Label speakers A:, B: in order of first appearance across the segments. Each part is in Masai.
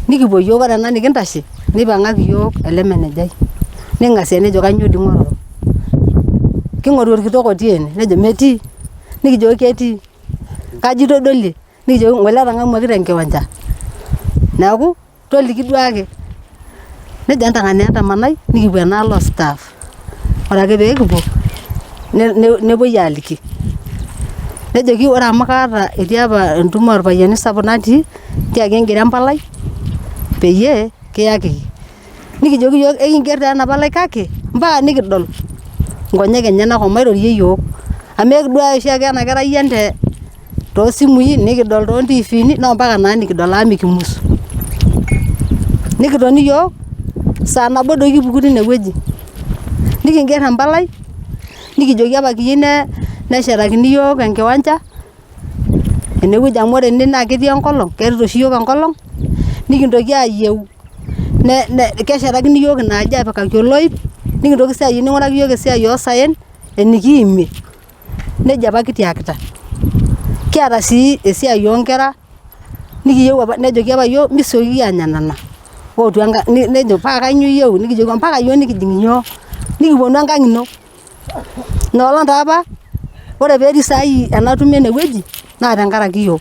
A: Nikipuo iyiok ore ena nikintashe nipang'aki iyiok ele menejai ning'asie nejo kainyoo dii ing'ororo. King'oru orkitok otii ene nejo metii, nikijoki ketii, kaji itodolie, nikijoki ng'ole etang'amuaki te nkiwanja neeku toliki duake. Nejo entang'anaa entamanai nikipuo enaalo oo staff. Ore ake pee kipuo nepuoi aaliki. Nejoki ore amu kaata etii apa entumo orpayiani sapuk natii, tiaki engero empalai peyie kiyakiki. Nikijoki iyiok ekinger taa ena palai kake mpaka nikidol nkonyek enyenak omairorie iyiok amu ekiduaya oshiake ena kerai ang te too simui nikidol too ntiifini naa mpaka naa nikidol amu mikimus. Nikitoni iyiok saa nabo doi kipuku tine wueji nikinger empalai nikijoki apa kiyieu neshetakini iyiok enkiwanja ene wueji amu ore ene naa ketii enkolong kearita oshi iyiok enkolong nikintoki ayieu keshetakini iyiok ina aji apikaki oloip nikintoki sii ayieu ning'uraki iyiok esiai osaen enikiimie nejia apa kitiakita. Kiata sii esiai oonkera nikiyieu apa nejoki apa iyiok misiokiki aanya nena ootu enkang nejo paa kainyoo iyieu nikijoki mpaka iyiok nikijing nyoo nikiponu enkang ino. Ina olong taa apa ore peetii saai ena tumo ene wueji naa tenkaraki iyiok.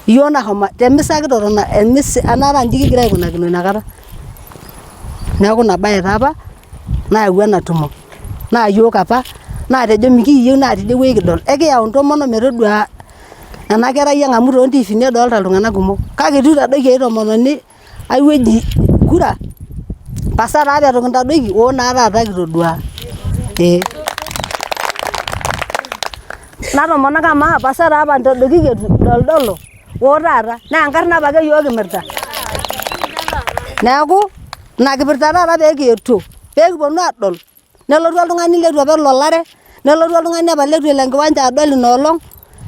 A: Iyiok nashomo temisa kitotona emisa anaata inji kigira aikunakino inakata. Neeku ina bae taa apa nayawua ena tumo naa iyiok apa naatejo mikiyieu naa tidie wueji kidol ekiyau intomonok metodua ena kerai ang amu toontiifini edolta iltung'anak kumok kake itu itadoiki ai tomononi ai wueji kura pasa taa apa itu kintadoiki oo naa taata kitodua ee. Natomonok amaa pasa taa apa intadoikiki eitu idoldolo oo taata naa enkarna apake iyiok kimirta neeku. Ina kipirta taata pee kietuo pee kiponu aadol nelotu oltung'ani leitu apa elo olare, nelotu oltung'ani apa leitu elo enkiwanja adol ina olong,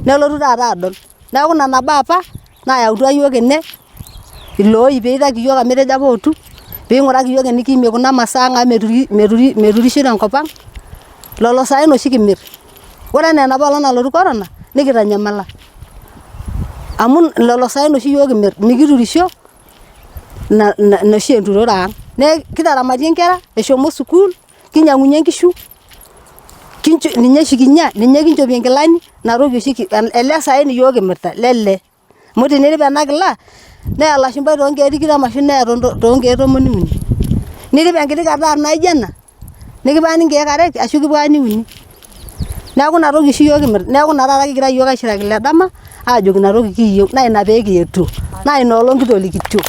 A: nelotu taata adol. Neeku nena baa apa nayautua iyiook ene ilo oip piitaki iyiook amu itejo apa ootu piing'uraki iyiook enikiimie kuna masaa ang' amu meturishoi tenkop ang', lelo saen oshi kimirr. Ore enaa enapa olong' nalotu corona nikitanyamala amu lelo saen oshi iyiook kimirr, mikiturisho ina oshi enturore ang'. Neeku kitaramatie nkera eshomo sukuul, kinyang'unye nkishu, ninye oshi kinya, ninye kinchopie nkilani, ina toki oshi ele saen iyiook kimirta lele. Amu tinirip ena kila neya olashumbai too nkeek tikitam ashu neya too nkeek tomon uni. Nirip enkiti kardasi naijo ena nikipikakini nkeek are ashu kipikakini uni. Neeku ina toki oshi iyiook kimirr, neeku ina taata kigira iyiook aishiraki ledama dama aajoki ina toki kiyieu naa ina pee kietuo naa ina olong' kitolikitio.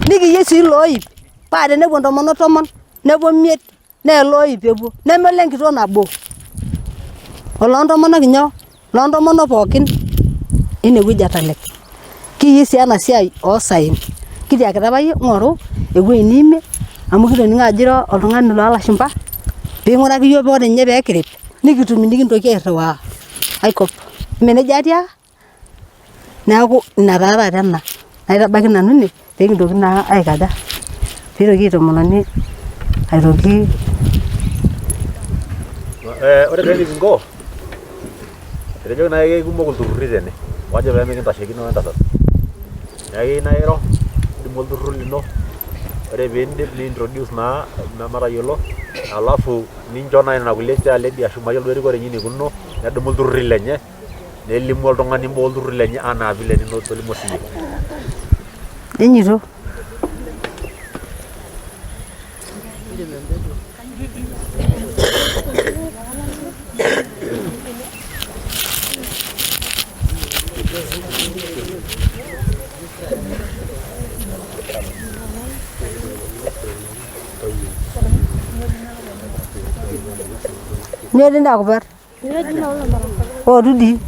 A: Nikiyieu sii iloip paa tenepuo intomonok tomon nepuo imiet naa ele oip epuo neme ole nkitok nabo oloo ntomonok inyoo loo ntomonok pookin ine wueji e Talek. Kiyieu sii ena siai oo saen kitiakita apa iyie ng'oru ewueji niimie amu kitoning'o ajo ira oltung'ani loo lashumba piing'uraki iyiook ore ninye pee kirip nikitum enikintoki airriwaa aikop, eme nejia atiaka? Neeku ina taa taata ena naitabaiki nanu ine pee kintoki naa aikaja piitoki aitomononi aitoki.
B: Ore taa enikinko, etejoki naaji kekumok ilturruri tene, amu kajo pee mikintasheikino we ntasat. Neeku keyieu naa iro, nidumu olturrur lino, ore pee idip ni introduce naa matayiolo, alafu nincho naaji nena kulie chairlady ashu mayiolo duo erikore inyi enikununo, nedumu ilturruri lenye. Nelimu oltung'ani imbaa olturrur lenye anaa vile nitolimuo siiyie.
A: Enyito. Nyoo tinda kuper? Ootu dii.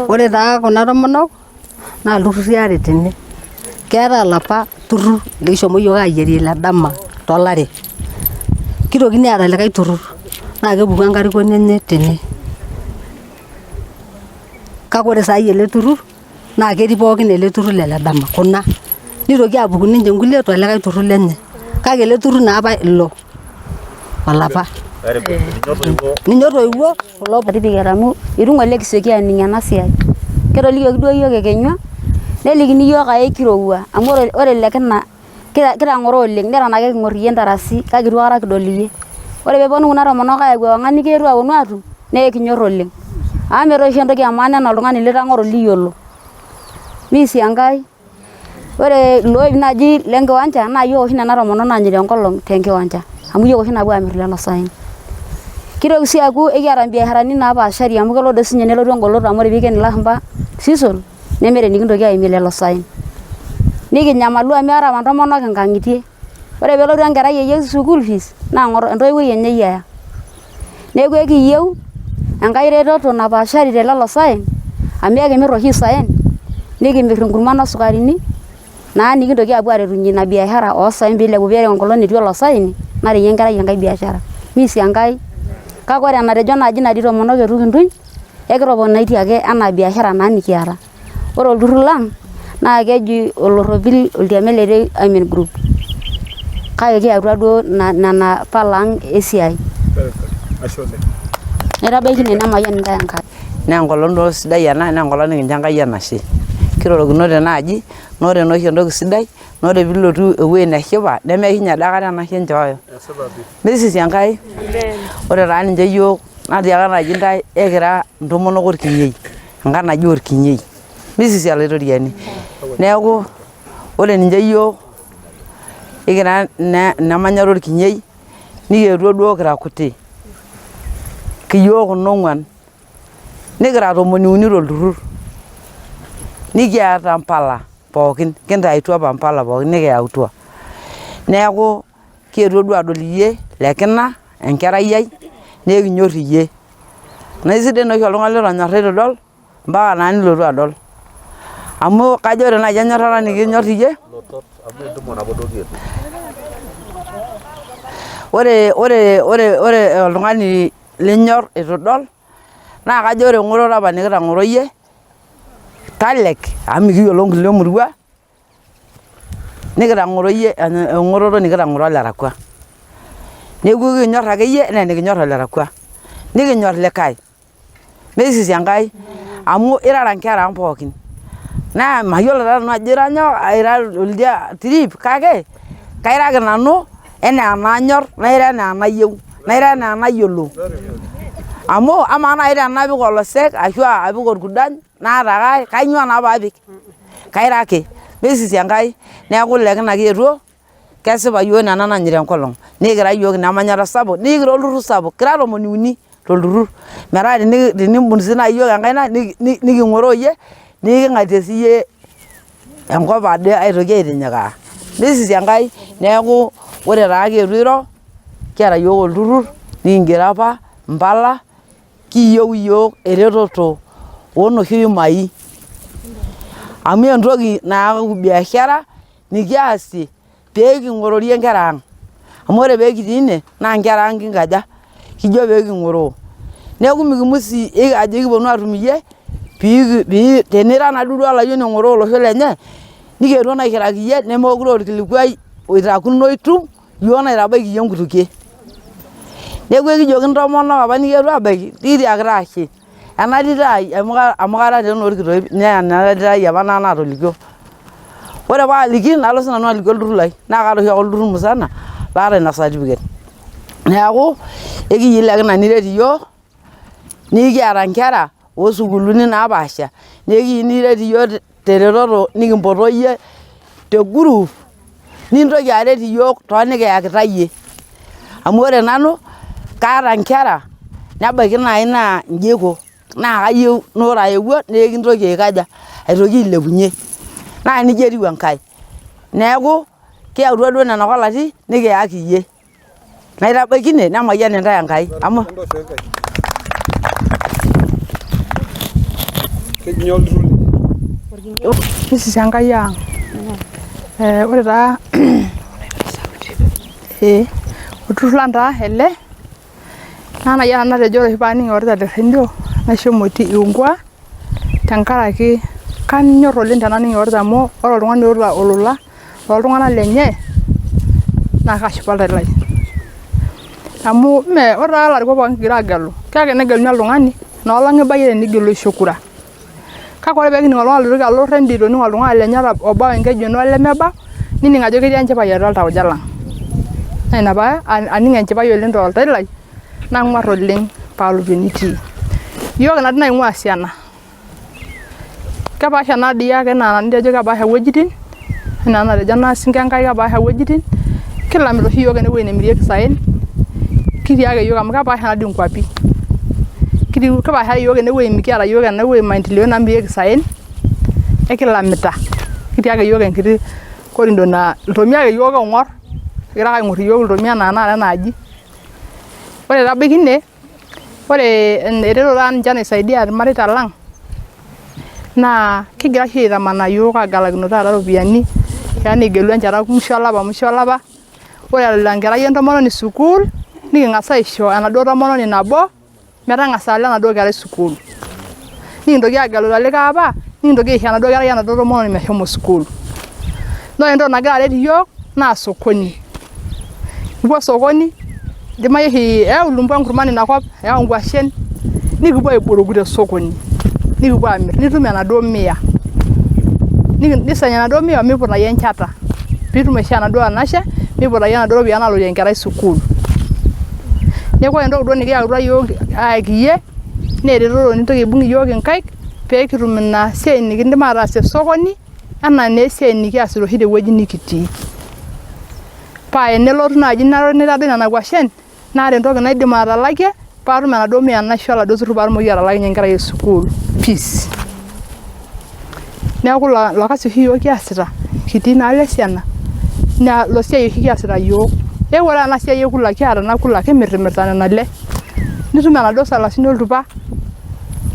A: Ore taa kuna tomonok naa ilturruri aare tene. Keetae olapa turrur likishomo iyiook ayierie ile dama tolari. Kitokini aata likae turrur naa kepuku enkarikoni enye tene. Kake ore sai ele turrur naa ketii pookin ele turrur le ledama kuna. Nitoki aapuku ninche nkulie tolikae turrur lenye. Kake ele turrur naa apa ilo olapa. Ninye otoiwuo kulo
C: Certificate amu itu ng'ole kisioki aaning ena siai. Ketolikioki duo iyiook ekenyua nelikini iyiook aa ekirowua amu ore ile kina kitang'oro oleng neton ake king'or iyie ntarasi kake itu aikata kidol iyie. Ore peeponu kuna tomonok ayau ewang'an nikiyetuo aponu atum naa ekinyor oleng amu meeta oshi entoki e maana enaa oltung'ani litang'oro liyiolo. Miisi Enkai, ore iloip naaji le nkiwanja naa iyiok oshi nena tomonok naanyita enkolong te nkiwanja amu iyiok oshi naapuo aamir lelo saen. Kitoki sii aaku ekiata imbiasharani napaashari amu kelo doi sinye nelotu engoloto amu ore piiken ilashumba season nemeeta enikintoki aimie lelo saen. Nikinyamalu amu meeta apa intomonok inkang'itie, ore peelotu enkerai eyieu school fees naa entoiwuoi enye eyiaya. Neeku ekiyieu enkae retoto napaashari te lelo saen amu ekimir oshi isaen nikimir inkurman osukarini naa nikintoki apuo aretunye ina biashara osaen piilepu pee ore enkolong netii olosaeni nareyie enkerai enkae biashara. Miisi Enkai kake ore enatejo naaji natii tomonok eitu kintuny ekitoponaitie ake enaa biashara naa nikiata. Ore olturrur lang naa keji olorropil oltiamiletei women group kake kiatua duo nena pala ang esiai. Naitabaiki ine nemayian intae Enkai.
D: Naa enkolong duo sidai ena naa enkolong nikincho Enkai enashe. Kirorokinote naaji naa ore naa oshi entoki sidai naa ore piilotu ewueji neshipa nemeishunye ade enashe enchooyo. Misisi Enkai. Ore taa ninche iyiook natiaka naaji intae ekira intomonok orkinyei, enkang naji orkinyei. Misisi olaitoriani. Neeku ore ninche iyiook. Ikira ena manyara orkinyei nikietuo duo kira kuti kiyiok kuna ong'uan nikira tomoni uni tolturrur nikiata mpala pookin kintaituo apa mpala pookin nikiyautua. Neeku kietuo duo adol iyie lekina enkerai ai naa ekinyorr iyie. Naa aisidai naa oshi oltung'ani litonyorra eitu idol mpaka naa nilotu adol. Amu kajo ore naaji enyorrata nikinyorr iyie ore ore ore oltung'ani linyorr eitu idol naa kajo ore eng'oroto apa nikitang'oro iyie Talek amu mikiyiolo nkulie murua nikitang'oro iyie eng'oroto nikitang'oro Olerakwa. Neeku ekinyorr akeyie enaa enikinyorr Olerakwa. Nikinyorr likae meisisi Enkai amu irara nkera ang' pookin. Naa mayiolo taa nanu ajo ira nyoo ira oldia trip kake kairaki nanu enaa enanyorr nairo enaa enayieu nairo enaa enayiolo. Amu amaa naaji tenapik olosek ashu apik orkudany naata ake kainyoo naa paapik kairo ake meisisi Enkai neeku lekina kietuo kesipa iyiook nena nanyaita enkolong nikira iyiook ina manyata sapuk nikira olturrur sapuk kira tomoni uni tolturrur metaa tenimbung sii naaji iyiook enkaina niking'oroo iyie niking'atie siiyie enkop ade aitoki aitinyikaa meisisi Enkai neeku ore taa kietuo airo kiata iyiook olturrur nikingero apa impala kiyieu iyiook eretoto oo noshi himai amu entoki nayau biashara nikiasie pee king'ororie nkera ang'. Amu ore pee kitii ene naa nkera ang' kinkaja, kijo pee king'oroo. Neeku mikimus ajo kiponu atum iyie pii tenira naaduo olayioni ong'oroo olosho lenye nikietuo naa aishiraki iyie nemekure aa orkilikuai oitakuno itum iyiook naitabaiki iyie nkutukie. Neeku ekijoki intomonok apa nikietuo abaiki tiiriakita ashe. Ena tito ai amu kara taa enoorkitoip naa ena tito ai apa naatolikio. Ore paaliki nalo sinanu aliki olturrur lai naa kaata oshiake olturrur musana laata ina certificate. Neeku ekiyieu lekina niret iyiook nikiata nkera osukuulini napaasha nekiyieu niret iyiook teretoto nikimpoto iyie te group nintoki aret iyiook toonikiyakita iyie. Amu ore nanu kaata nkera nebaiki naai naa inji aiko naa kayieu naa ore aewuo naa ekintoki aikaja aitoki ailepunyie naa nijia etiu Enkai. Neeku kiyautua duo nena kolati nikiyaki iyie. Naitabaiki ine nemayian intae Enkai amu
E: Misisi Enkai ang. Ore taa olturrur lang taa ele naa nai nanu atejo ore oshi paaning eorita te rendio naisho emoti iungua tenkaraki kanyorr oleng tenaning eorita amu ore oltung'ani oota olola loltung'anak lenye naa kashipa oltau lai. Amu mee ore taata ilarikok pookin kigira aagelu, kake tenegeluni oltung'ani naa olang'ibayie tenigelu aisho kura. Kake ore pekining oltung'ani loitoki alo rendio itu ening oltung'ani lenye obau enkeju ino olemebau nining ajo ketii enchipai atua iltauja lang. Naa ina pee aning enchipai oleng toltau lai nang'uar oleng paalotu enitii. Iyiook inadii naing'ua Asiana. Kepaasha nadii ake enaa enitejo kepaasha iwuejitin enaa enatejo ena sinka Enkai kepaasha iwuejitin, kilamita oshi iyiook enewueji nemirieki isaen kitii ake iyiook amu kepaasha nadii inkuapi. Kipaashari iyiook enewueji mikiata iyiook enewueji maendeleo namirieki isaen ekilamita kitii ake iyiook enkiti korido naa iltomia ake iyiook oing'or egira ake aing'or iyiook iltomia enaa tenakata ena aji. Ore etabaiki ine Ore eretoto taata ninche naisaidia ilmareita lang naa kigira oshi aitamanaa iyiook agelakino taata iropiyiani keya nikigelu enchata musho olapa musho olapa ore elo enkerai entomononi sukuul niking'as aisho enaduo tomononi nabo metang'asa alo enaduo kerai sukuul nikintoki agelu tolikae apa nikintoki aisho enaduo kerai enaduo tomononi meshomo sukuul. Naa ore entoki nagira aret iyiook naa sokoni. Kipuo sokoni idimayu oshi eyau ilumbwa nkurman ina kop eyau nkuashen nikipuo aiburuku te sokoni nikipuo aamir nitum enaduo mia nisany enaduo mia omiputayu enchata piitum aishoo enaduo anashe miputayu enaduo ropiyiani nalotie enkerai sukuul. Neeku ore entoki duo nikiyautua iyiook ayaki iyie naa eretoto nintoki aibung' iyiook inkaik pee kitum ina siai nikindim ataas te sokoni enaa naa esiai nikiasita oshi tewueji nikitii. Paa enelotu naaji naitadoi nena kwashen naata entoki naidim atalakie paatum enaduo mia naisho oladuo turrur paatumoki atalaakinye enkerai e sukuul fees. Neeku ilo kasi oshi iyiook kiasita kitii naa Lesiana naa ilo siai oshi kiasita iyiook. Eewuo taa ena siai e cooler kiata ena cooler kimirmirita nena ale nitum enaduo salasini oltupa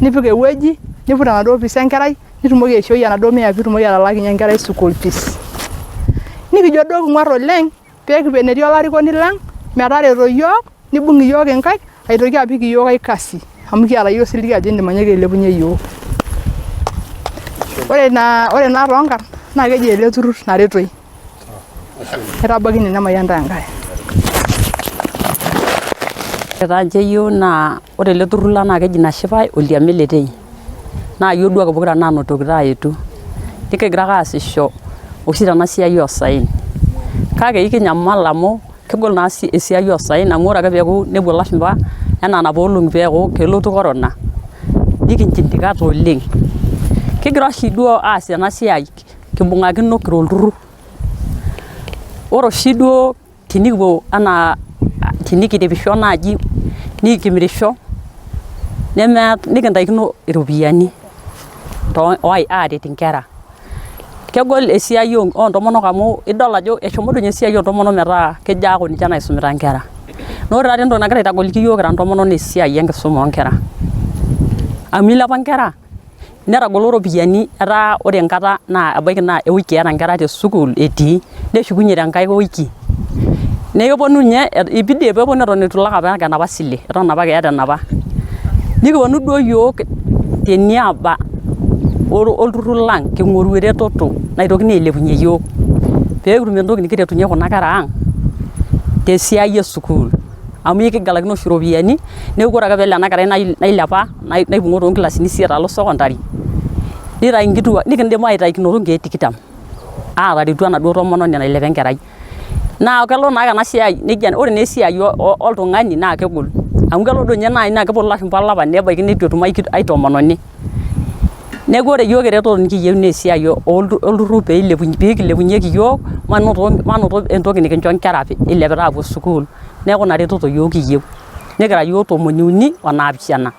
E: nipik ewueji niput enaduo fees enkerai nitumoki aishooi enaduo mia piitumoki atalaakinye enkerai school fees. Nikijo duo king'uar oleng pee kipuo enetii olarikoni lang metareto iyiook nibung iyiook inkaik aitoki apik iyiook ai kasi amu kiata iyiook osiligi ajo indim anyaaki ailepunye iyiook. Ore naa ore naa toonkarn naa keji ele turrur Naretoi. Naitabaiki ine nemayian intae Enkai.
F: Ore taa nche yiok naa ore ele turrur lang naa keji Nashipai Oltiame Letei. Naa iyiok duo ake pokira naanotokito aayetu. Nikigira ake aasisho oshi tena siai oosaen. Kake ikinyamal amu kegol naa esiai oosaen amu ore ake peeku nepuo ilashumba enaa napa olong'i peeku kelotu corona nikinchindikate oleng'. Kigira oshi duo aas ena siai kimbung'akino kira olturrur. Ore oshi duo tenikipuo anaa tinikiripisho naaji nikimirisho nikintaikino iropiyiani aaret inkera. Kegol esiai oo ntomonok amu idol ajo eshomo doi ninye esiai oo ntomonok metaa kejo aaku ninche naisumita inkera. Naa ore taatoi entoki nagira aitagoliki iyiok kira intomonok naa esiai enkisuma oo nkera. Amu ilepa inkera netagolo iropiyiani etaa ore enkata naa ebaiki naa ewiki eeta inkera te sukuul etii neshukunye tenkae wiki. Nekeponu ninye ibidi pee eponu eton eitu ilak apa enapa sile eton apake iyata enapa. Nikiponu duo iyiok teniaba olturrur lang' king'oru eretoto naitokini ailepunye iyiok pee kitum entoki nikiretunye kuna kera ang' tesiai e sukuul amu ekigalakino oshi iropiyiani neeku ore ake peelo ena kerai nailepa naipung'o toonkilasini isiet alo secondary nitayu nkituak nikindim aitaikinoto nkeek tikitam aataretu enaduo tomononi nailepa enkerai. Naa kelo naake ena siai nejia ore naa esiai oltung'ani naa kegol amu kelo doi ninye naaji naa keponu ilashumba olapa nebaiki neitu etum ai tomononi. Neeku ore iyiok eretoto nikiyieu naa esiai olturrur pee kilepunyeki iyiok manoto entoki nikincho inkera ilepita aapuo sukuul. Neeku ina retoto iyiok kiyieu nikira iyiok tomoni uni o naapishana.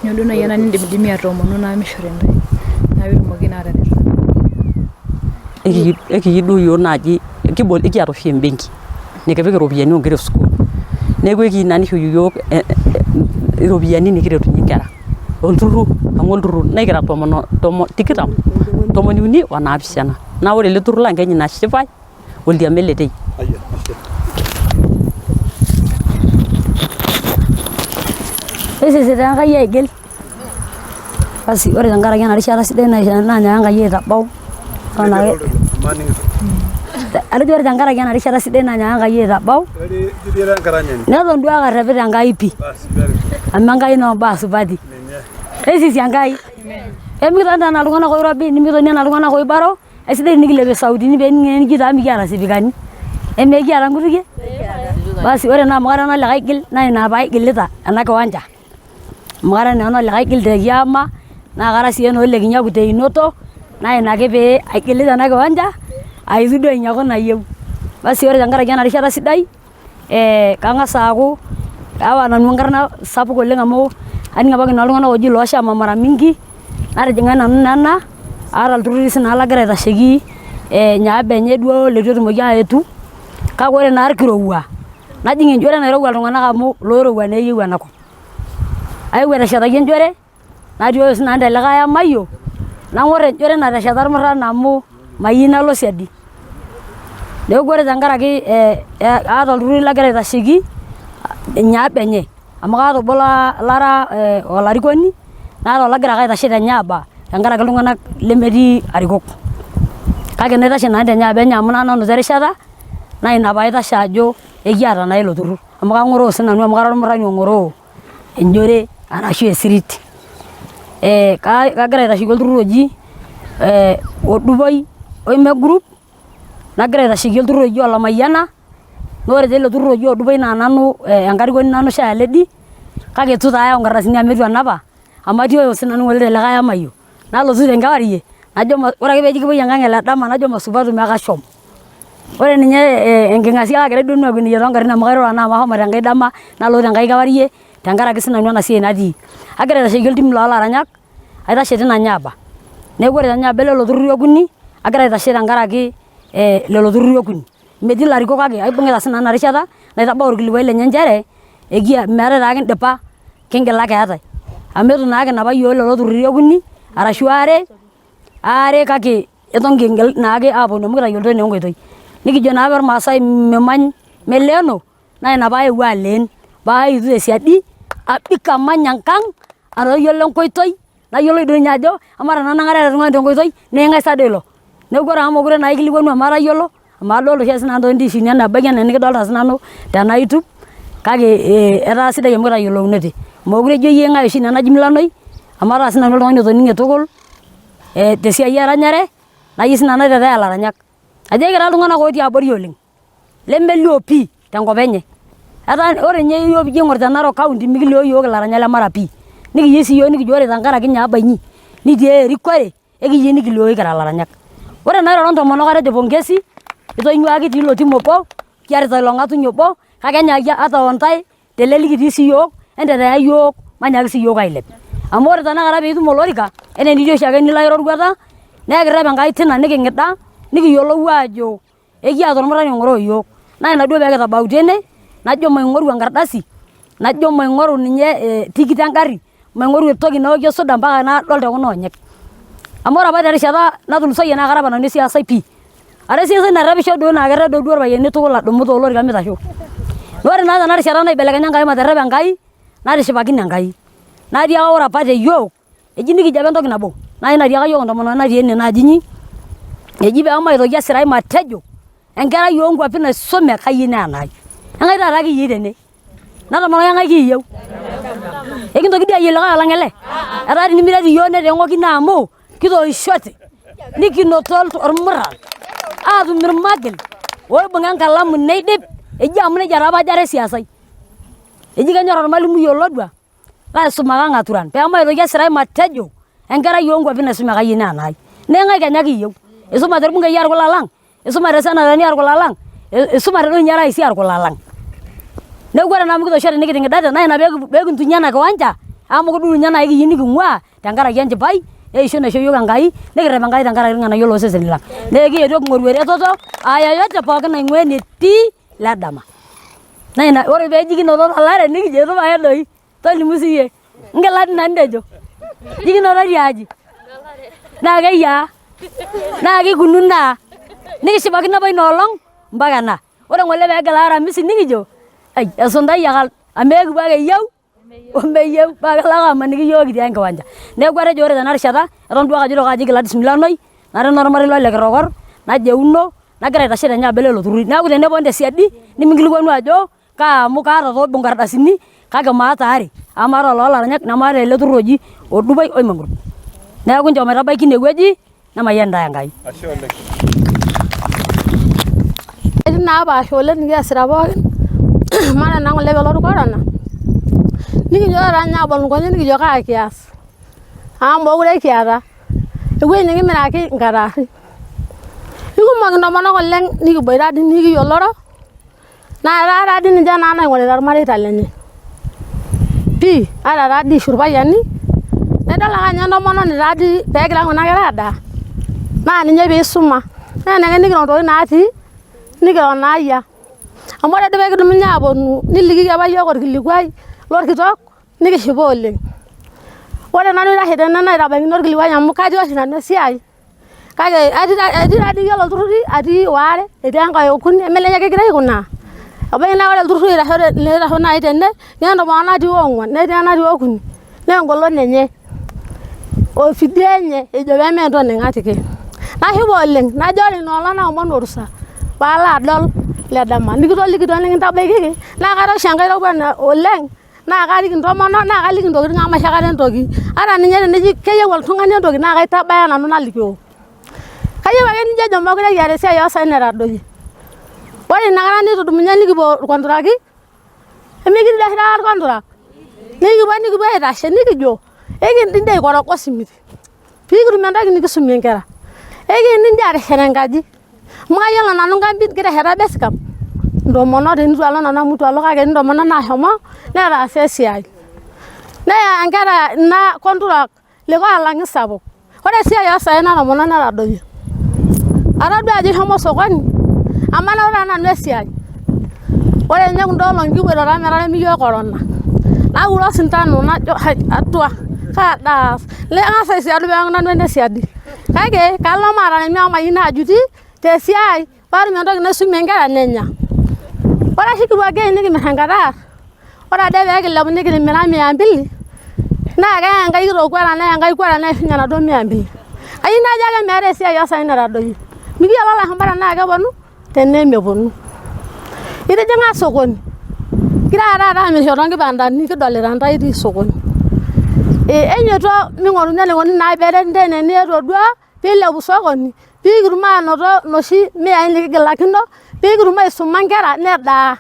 G: Nyoo duo naaji ena nindimidimi atoomonu naa mishori intae naa piitumoki naa atareto.
F: Ekiyieu duo iyiok naaji ekiata oshi embenki nikipik iropiyiani oonkera esukuul neeku ekiyieu naa nishori iyiok iropiyiani nikiretunye inkera olturrur amu olturrur nikira tikitam tomoni uni o naapishana naa ore ele turrur lang keji Nashipai Oltiame Letei.
C: Misisita Enkai aigil. Basi ore tenkaraki ena rishata sidai naanyaaka Enkai aitabau eton ake atejo ore tenkaraki ena rishata sidai naanyaaka Enkai aitabau neton duo ake arrepita Enkai pii amu Enkai naa ombaa supati. Neisisi Enkai. Pemikitoni enaa iltung'anak oirobi nimikitoni enaa iltung'anak oibaro Aisidai tenikilepie isautini pee ening'i amu mikiata isipikani. Emekiata nkutukie? Basi ore naa amu kara enolikae gil naa ina paigilita ena kiwanja amu kara naa enolikae gil te kiama naa kara sii enoo Lekinyaku teinoto naa ina ake pee aigilita ena kiwanja aitu duo ainyiaku nayieu. Basi ore tenkaraki ena rishata sidai kang'as aaku aawa nanu enkarna sapuk oleng amu aning apa kina iltung'anak ooji looshama mara mingi natijing'a nanu nena aata ilturruri sii nanu lagira aitasheki niaba enye duo leitu etumoki aayetu kake ore naa orkirowua najing enjore nairowua iltung'anak amu iloirowua naa eyieu enakop. Ayewuo aiteshetaki enjore natioyo sii nanu telikae amayio nang'or enjore natesheta irmurran amu mayieu nalo siadi. Neeku ore tenkaraki aata olturrur lagira aitasheki niaba enye amu kaata obo lara olarikoni naata olagira ake aitashe teniaba tenkaraki iltung'anak lemetii arikok. Kake naitashe nanu teniaba enye amu nanu nanoto erishata naa ina paitashe ajo ekiata naa ilo turrur amu kang'oroo sii nanu amu kara ormurrani ong'oroo enjore arashu esirit. Kagira aitasheki olturrur oji Odupoi Women Group nagira aitasheki olturrur oji Ole Mayiana naa ore teilo turrur oji Odupoi naa nanu enkarikoni nanu chairlady kake eitu taa ayau nkardasini amu eitu anapa amu atioyo sii nanu ng'ole telikae amayio nalotu tenkewarie najo ore ake peeji kipuoi enkang ele dama najo masupatu mekashom. Ore ninye enking'asia kaagira duo nanu akweniyie toongarrin amu kairura naa amu ashomo tenkae dama nalo tenkae kewarie tenkaraki sinanu ena siai natii. Agira aitasheki oltim loo laranyak aitashe tina niaba. Neeku ore teniaba elelo turruri okuni agira aitashe tenkaraki lelo turruri okuni. Metii ilarikok kake aibung'ita sinanu ina rishata naitabau orkilikuai lenye nchere meetae taa kindipa kingila keetae. Amu eitu naa kinapa iyiook lelo turruri okuni arashu aare, aare kake eton kingil naake aponu amu kitayioloito naa enkoitoi. Nikijo naa apa irmaasai mimany meleeno naa ina paayewuo aleen paaitu tesiadi abik amany enkang atayiolo enkoitoi nayiolou doi ninye ajo amaa tenanang'are ele tung'ani tenkoitoi naa eng'ae sa doi ilo. Neeku ore amu mekure naa aikilikuanu amu atayiolo amu adolta oshi sinanu toontiifini ebaiki enaa enikidolta sinanu tena YouTube kake etaa sidai amu kitayiolounete. Mekure ijo iyie ng'ae oshi ina naji Milanoi amu ataa sinanu oltung'ani otoning'e tukul tesiai eranyare nayieu sinanu naitetea ilaranyak. Ajo ekira iltung'anak otii abori oleng lemelio pii tenkop enye. Etaa ore ninye iyiok piijo aing'or te Narok county mikilio iyiok ilaranyak le Mara pii. Nikiyieu sii iyiok nikijo ore tenkaraki niaba inyi nitii erikore ekiyieu nikilioyu kira ilaranyak. Ore nairoro intomonok atejo pongezi itonyua ake itii ilo tim obo kiarita ilo ng'atuny obo kake enyaaki ata o ntae tele likitii sii iyiok entetea iyiok manyaaki sii iyiok ailep. Amu ore tenakata piitum olorika enaa enitii oshiake nilo ai roruata naa ekirrep Enkai tina niking'ida nikiyiolou aajo ekiata ormurrani ong'oroo iyiok. Naa ina duo pee kitabautua ene najo maing'oru enkardasi najo maing'oru ninye tikit engarri maing'oru entoki naokie suda mpaka nadol te kuna onyek. Amu ore apa terishata natulusoyie naa kara apa nanu esiasai pii. Ara esiasai narrepisho duo naa kerrep duo irpayiani tukul adumu tolorika mitasho. Naa ore naa tena rishata naibelekenya Enkai materrepa Enkai natishipakine Enkai. Natiaka ore apa te yiok eji nikijo apa entoki nabo naa natiaka yiok entomononi natii ene naaji inyi eji pee maitoki asirai matejo enkerai oo nkuapi naisume kayieu naa enai. Eng'ae taata kiyieu tene? Natomononi eng'ae kiyieu? Ekintoki dii ayieu likae olang ele? Etaa tinimiret iyiok netaa eng'okino amu kitoishote nikinoto ormuran aatum irmagil oibung'a enkalamu neidip eji amu nejia taa apa ajo ara esiasai. Eji kenyor ormalimui olodua laisumaka ng'aturan pee maitoki asirai matejo enkerai oo nkuapi naisume kayieu naa enai. Naa eng'ae kenya kiyieu? Isumate irbungei aa irkulaa lang, isumate isenetani aa irkulaa lang, isumate doi ninye iraisi aa irkulaa lang. Neeku ore naa amu kitoishote nikiting'idate naa ina pee kintunyie ena kiwanja amu kidung ninye naaji kiyieu niking'uaa tenkaraki enchipai eishoi naishoo iyiook Enkai nikirrep Enkai tenkaraki irng'anayio looseseni lang. Naa ekiyetuo king'oru eretoto aa yeyote pookin naing'uaa enetii ledama. Naa ina ore peeji kinoto tolari nikijo eitu pae doi tolimu siyie ingila dii nanu tejo ji kinoto tiaji naa keyiaa naa kikununo aa nikishipakino apa ina olong mpaka ena ore ng'ole peegila aramisi nikijo ai esuntai ake amu ekipuo ake eyieu omeyieu paa kelo ake amaniki iyiook kitii enkiwanja. Neeku atejo ore tena rishata eton duo ake ajito kaaji Gladys Milanoi nara enormarei lo Lekitokor najeuno nagira aitashe teniaba elelo turruri. Neeku teneponu tesiadi neminkilikuanu ajo kaa amu kaata toobo nkardasini kake maata are amu maata oloo laranyak nemaata ele turrur oji Odupai Oimangurup. Neeku nchoo maitabaiki inewueji nemayian intae Enkai.
H: Ashe oleng.
I: Etii napaasha oleng nikiasita pookin amu ore naa ng'ole pelotu corona nikinyiototo taa ninye abol nkonyek nikijo kaa kias amu mokure kiata ewueji nikimiraki nkataarri. Ikumok intomonok oleng nikiboita dii nikiyioloro naa etaa taa dii ninche naa naing'orita irmareita lenye pii ata taa dii ishu irpayiani naa idol ake ajo entomononi taa dii peegira kuna kera adaa naa ninye piisuma naa enaikash nikiro ntokitin natii nikiro naayia amu ore doi peekidumunye aponu nilikiki apa yiok orkilikuai lorkitok nikishipa oleng ore nanu aitashe tene naitabaikini orkilikuai amu katii oshi nanu esiai kake atii taa dii yiolo ilturruri atii waare etii enkae okuni emelelek kigira aikunaa ebaiki naa ore ilturruri loitasho naaji tene naa entomononi natii ong'uan netii enatii okuni naa engolon enye ofidia enye ejo pee mentoning'atiki nashipa oleng najo ore ina olong naomonu orusa paalo adol ledama nikitolikituo nikintabaikiki naa kara oshi enkai oleng naa karik intomonok naa kaliki intokitin amu maisho aikata entoki ata ninye teneji keyieu oltung'ani entoki naa kaitabaya nanu nalikio kayieu ake nijo ejo mekure kiata esiai osaen etadoyie ore inakata nitudumunye nikipuo irkontraki emikitii dii oshi taata irkontrak nikipuo nikipuo aitashe nikijo ekindim dii aikoroga osimiti pikitum entoki nikisumie inkera ekindim dii ateshet enkaji. Amu kayiolo nanu nkampin kitesheta base camp intomonok tenitu alo nanu amu itu alo kake etii intomonok naashomo netaasa esiai. Neya inkera ina contract likae olang'i sapuk. Ore esiai oo saen natomono netadoyio. Atodua ajo eshomo osokoni amu anoto taa nanu esiai. Ore ninye kunda olong'i kipoito taa metaremi iyiook corona. Naure osindano najo hai atua kaa daa aas. Nang'as aisiadu peeku nanu ene siadi. Kake kalo maataremi amu mayieu naajuti tesiai paatum entoki naisumie inkera nenya. Ore oshi kipuo again nikimir enkataar, ore ade pee kilepu nikitimira mia mbili naa keya enkae kitok kwara neya enkae kwara neishunye enaduo mia mbili. Kayieu najo ake meeta esiai oo saen natadoyie. Mikiyiolo ilashumba tenaa keponu tenaa emeponu. Itijing'a sokoni, igira taata amirisho too nkibandani kidolita intae itii sokoni. Enyoito ming'oruni enikoni naa peereti intae enaa enietuo duo piilepu sokoni piikitum aanoto inoshi miyai nikigilakino piikitum aisuma inkera nedaa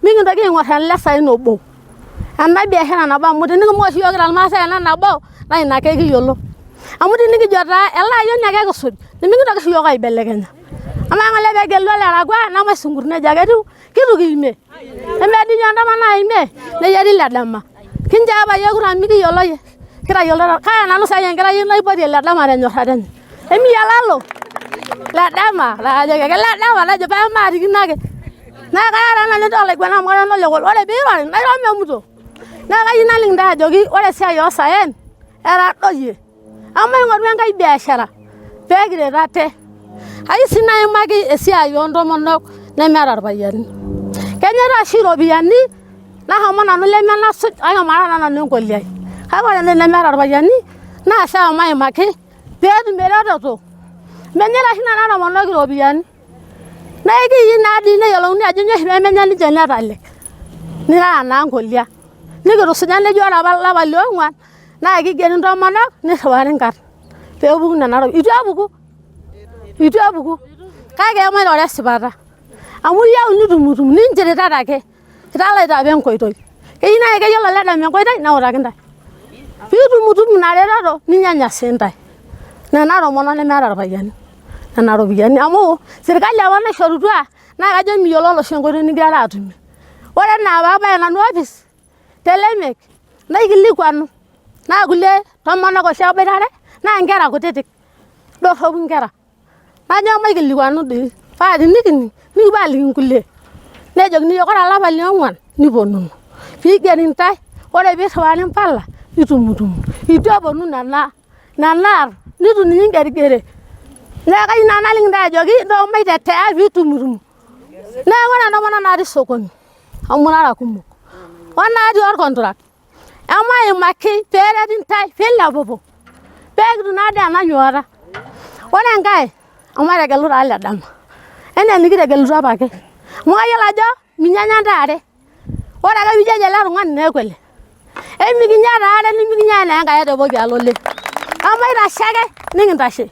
I: mikintoki aing'or ele saen obo ena biashara nabo amu tenikimbung oshi iyiook kira irmaasai ena nabo naa ina ake kiyiolo amu tenikijo taa ele ayioni ake kisuj nemikintoki oshi iyiook aibelekenya amaa ng'ole peegelu olerakua nemaisunkur nejia ake etiu kitu kiimie nemedii ninye entama naimie neyieri ledama kinchoo apa iyiook kura mikiyiolo iyie kitayiolo kaa nanu sai enkerai ai naipotie ledama tenyorrata enye emiyiololo ledama naajoki ake ledama najo pamaarikino ake naa kara taa nanu olaiguanani amu kara olekol ore piirori nairo memuto naa kayieu naliki intae ajoki ore esiai oosaen etadoyie amu maing'oru enkae biashara pee kiret ate. Ayieu sii naimaki esiai oo ntomonok nemeeta irpayiani. Kenyaita oshi iropiyiani nashomo nanu lemenasuj kake mara taa nanu enkoliai. Kake ore entoki nemeeta irpayiani naa sawa maimaki pee etum eretoto. Menyaita oshi nena tomonok iropiyiani naa ekiyieu naa dii neyiolouni ajo nyoo oshi pee menya ninche netalek nirara naa nkolia. Nikitusuja nejo ore apa olapa liong'uan naa kigeri intomonok nirriwari inkarn peepuku nena ropiyiani. Itu epuku, itu epuku kake mairoro esipata amu iyieu nitumutumu ninchiritata ake italaita apa enkoitoi. Keyieu naa keyiolo ledama enkoitoi neutaki intae piitumutumu ina retoto ninyanya sii intae nena tomonok nemeeta irpayiani nena ropiyiani amu sirkali apa naishorutua naa kajo miyiololo oshi enkoitoi nigirara aatumie. Ore enaa paabaya nanu opis te Lemek naikilikuanu naa kulie tomonok oshi aboitare naa nkera kutitik dorropu nkera. Najo maikilikuanu dii paa tenikining nikipuo aaliki nkulie nejokini iyiook ore olapa liong'uan niponunu piigeri intae ore piirriwari impala nitumutumu. Itu eponu nena arn nitu ninye ingerigere. Neeku kayieu nanu naliki intae ajoki ntoo maitetea piitumutumu. Neeku ore ntomonok natii sokoni amu irara kumok o natii orkontrakt emaimaki peereti intae piilepupu pee kitum naa dii ena nyuata. Ore enkae emategelu taa ledama enaa enikitegelutua apake amu kayiolo ajo minyanya intae are ore ake piijo ejo ele tung'ani neeku ele. Emikinya taa are nimikinya naa Enkai etepoki alo le. Emaitashe ake nikintashe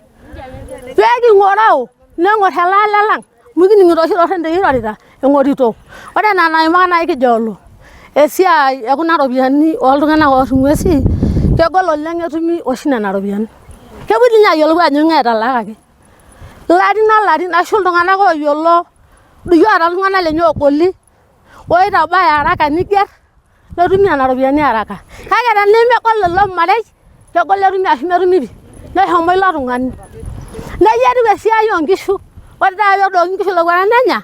I: pee king'oroo neng'or ele ale lang' amu kining'ito oshi toorredioi irorita eng'orito. Ore ena naimaka naa ekijo esiai e kuna ropiyiani oltung'anak oorr ing'uesi kegol oleng' etumi oshi nena ropiyiani. Kepuoi dii ninye ayiolou ajo ng'ae etalaakaki. Ilarin olarin ashu iltung'anak ooyiolo doi oota iltung'anak lenye oogoli oitabaya araka nigerr netumi nena ropiyiani araka. Kake tenemegol ilo marei kegol etumi ashu metumi pii neshomo ilo tung'ani. Nejia etiu esiai oo nkishu, ore taata peedooki nkishu ilowuarak nenya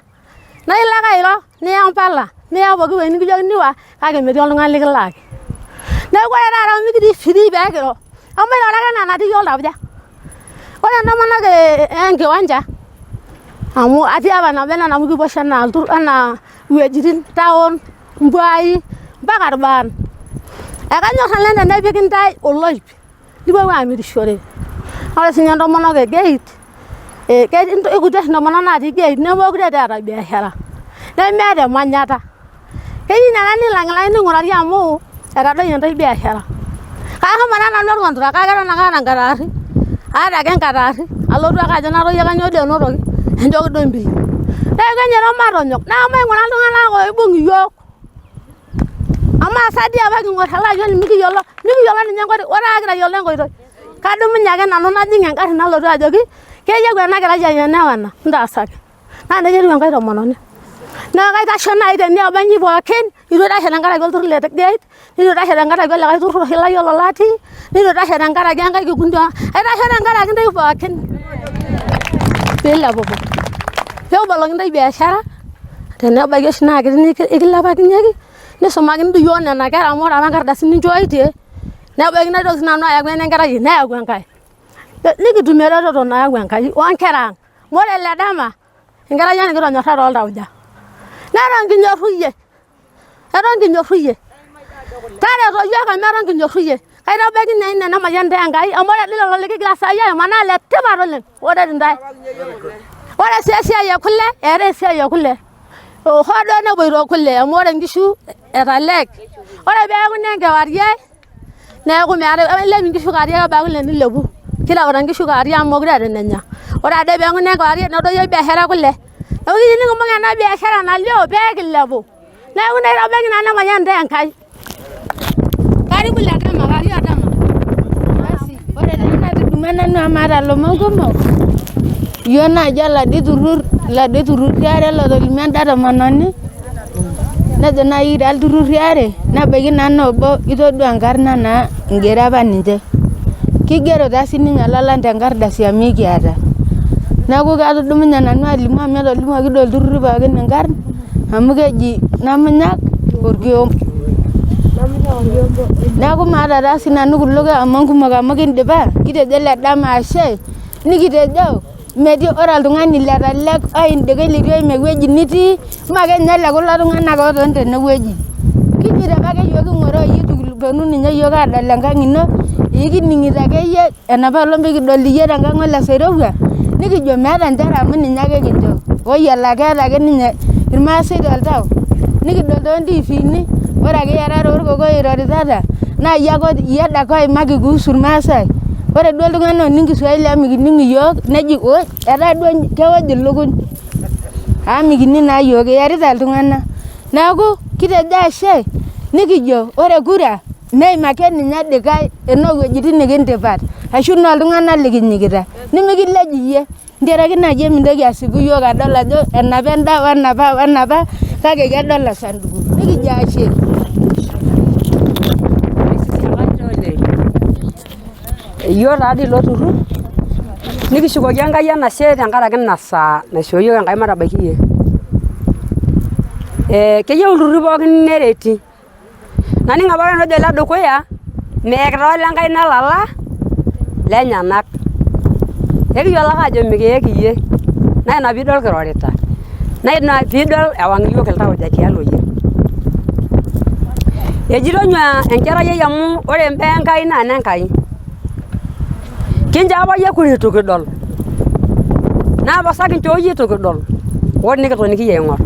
I: naa ilo ake airo niya mpala niya pooki wueji nikijokini iwa kake metii oltung'ani likilaaki. Neeku ore taata amu mikitii free pee kiro, emairoro ake enaa enatii iyiook oltauja. Ore intomonok enkiwanja amu atii apa nabo enena amu kipuo oshi enaa enaa iwuejitin town imbuai mpaka irbaan. Ekanyor nanu tenepiki intae oloip nipuopuo aamirishore. Ore sii ninye intomonok e gate keikuti oshi intomonok natii gate nemeekure eeta biashara nemeeta emanyata. Keyieu nena nilang'ilang'i ning'urari amu etadoyie intae biashara. Kashomo taa nanu orkontra kake eton ake aata nkataari, aata ake nkataari alotu ake ajo natoyio kainyoo dii enotoki enchooki duo mbili. Neeku enyoito matonyok naa maing'ura iltung'anak oibung' iyiook. Amaa sa dii apa king'or ele ayioni mikiyiolo, mikiyiolo ninye enkoitoi ore ake kitayiolo enkoitoi kadumunye ake nanu najing' engarri nalotu ajoki keyieu ena kerai ai ena wena ntaasaki. Naa nejia etiu Enkai tomononi. Neeku kaikashe naaji teniaba inyi pookin, itu aitashe tenkaraki olturrur le Gate, nitu aitashe tenkaraki olikae turrur oshi layiolo latii, nitu aitashe tenkaraki enkae kikundi, aitashe tenkaraki intae pookin piilepupu. Pee kiboloki intae biashara tenebaiki oshi naa kiti nikilepakinyeki, nisumakini doi iyiook nena kera amu ore apa nkardasini ninchooitie nebaiki naitoki sinanu ayau enenkerai ai neyau enkae. Nikitum eretoto nayau Enkai onkera ang'. Amu ore ele dama enkerai ang' nikitonyorra toltauja. Neton kinyorru iyie, eton kinyorru iyie. Tareto iyiook amu eton kinyorru iyie. Kaitabaiki naa ina nemayian intae Enkai amu ore dii lelo likigira saai aimaa naa iletipat oleng' oret intae. Ore sii esiai e kule, eetae esiai e kule. Hoo duo nepoito kule amu ore nkishu etalek, ore peeku inenkewarie neeku meetae ilep inkishu kewarie kebaa kule nilepu. Kireuta nkishu kewarie amu mekure eeta enenya. Ore ade peeku inenkewarie nedoyio biashara ekule. Neeku kiyieu nikimbung' ena biashara nalio pee kilepu. Neeku ina aitabaiki nanu emayian intae Enkai. Karibu ile dama, karibu dama.
H: Basi, ore taa natudumua nanu amu maata ilomon kumok, iyiok naaji oladuo turrur, iladuo turrurri aare lotolimuo enda tomononi, nejo naaji kira ilturrurri aare nebaiki naa naa obo itodua enkarna naa igero apa ninche. Kigero taa sininye olalang tenkardasi amu ekiata. Neeku katudumunye nanu alimu amu etolimuoki doi ilturrurri pookin inkarn amu keji Namunyak Orkiombo. Neeku maata taa sinanu kulo omon kumok amu kindipa, kitejo ele dama ashe, nikitejo metii ore oltung'ani letalek oindika leitu eim ewueji nitii mme ake ninye le kulo tung'anak ootoni tenewueji. Kijito apake iyiook king'oroo iyie eitu kiponu ninye iyiook aadol enkang' ino, ikining'ito akeyie enapa olong' pee kidol iyie tenkang' ole Sairowua nikijo meeta nchere amu ninye ake kincho oyiolo ake eeta ake ninye irmaasai toltau nikidol toontiifini ore ake iarare orkokoyo iroritata naa iyie ake iyie adake oimaki kuhusu irmaasai. Ore duo iltung'anak ooning Kiswahili amu mikining iyiook neji oi etaa duo kewoj ilukuny amu mikining naa iyiook iyarita iltung'anak. Neeku kitejo ashe nikijo ore kura meim ake ninye dikae enoo wuejitin nikintipat ashu noo iltung'anak likinyikita nimikilej iyie ntiaraki naaji emintoki asipu iyiook adol ajo enapa enda wenapa wenapa kake kedol osanduku nikijo ashe.
J: Iyiok taadoi ilo turrur nikishukoki Enkai enashe tenkaraki ina saa naishoo iyiook Enkai matabaiki iyie. Ee keyieu ilturruri pookin nereti naning apa nanu ejo oledukuya meekita olenkaina ilala lenyenak ekiyiolo ake aajo mikiik iyie naa ina piidol kirorita naa ina piidol ewang iyiook iltauja tialo iyie. Eji tonyua enkerai ai amu ore imbaa Enkai naa inenkai. Kinchoo apa iyie kura eitu kidol naa pasa kinchoo iyie eitu kidol hoo nikitoniki iyie aing'orr.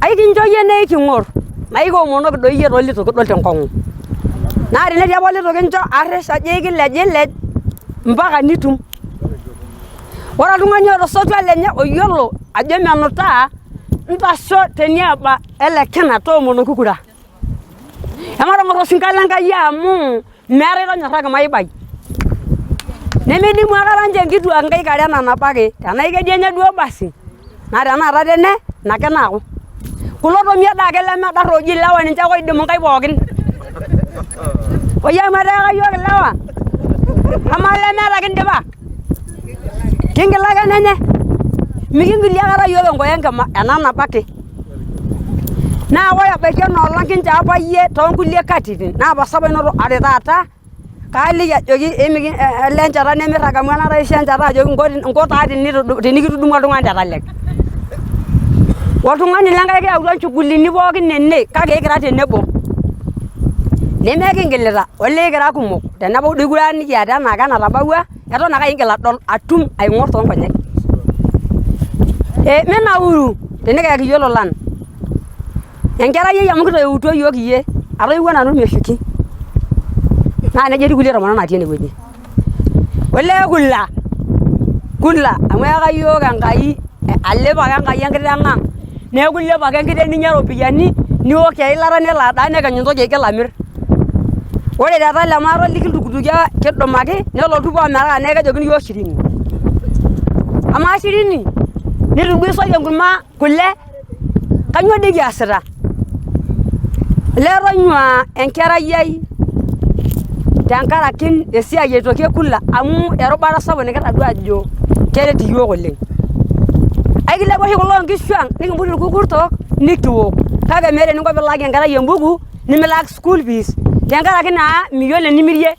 J: Aikincho iyie naa eking'orr naa ekiomonoki doi iyie too litu kidol tenkong'u. Naa tenetii apa olitu kincho arresh ajo ekilejilej mpaka nitum. Ore oltung'ani oota osotua lenye oyiolo ajo menutaa ntasho teniaba ele kina toomonoki kura. Ematang'or osinka le Nkai amu meetae tonyorraki maibai. Nemeidimu aikata ninche nkituak nkaik are nanapaki tenaa kedianye duo basi naa tenaa tatene ina ake naaku. Kulo tomia daake lemedarra ooji ilewa ninche ake oidimu nkaik pookin. Oyie amu eteeka iyiook ilewa, amaa lemeeta kindipa? Kingila ake enenye? Mikingilie aikata iyiook enkoye enkima ena nabo ake. Naa ore ebaiki ena olong kinchoo apa iyie toonkulie katitin naa pasa apa inoto ore taata kaaliki ajoki ele enchata nemirrag amu enaata aisho enchata ajoki nko taa tinikitudumua oltung'ani tetaleng. Oltung'ani le Nkai kiyautua nchugulini pookin ene kake ekira tenebo. Nemekingilita olee kira kumok tenebau doi kura nikiata enaake enatabawua eton ake aingil adol atum aing'or toonkonyek. Ee minauru tenikiyaki iyie ilolan. Enkerai ai amu kitoiutuo iyiook iyie, atoiwuo nanu meshuki. Naa nejia etiu kulie tomonok natii enewueji. Olee kula, kula amu eyaka iyiook Enkai alep ake Enkai enkiteng' ang' neeku ilep ake enkiteng' ninya iropiyiani niok eilata nelo adaa nekenyu intoki aigil amir. Ore te Talem aatoliki iltukutuki kidumaki nelo oltupa ometaa naa kejokini iyiook shirini. Amaa shirini? Nitu duo isoki enkurma kule, kainyoo dii kiasita? Olee tonyuaa enkerai ai tenkaraki esiai aitoki e kula amu erubata sapuk nikitadua ajo keret iyiook oleng. Aikilepu oshi kule oonkishu ang nikimput irkukurtok nikiwok kake meeta eninko piilaaki enkerai embuku nimilak school fees tenkaraki naa miyiolo enimirie.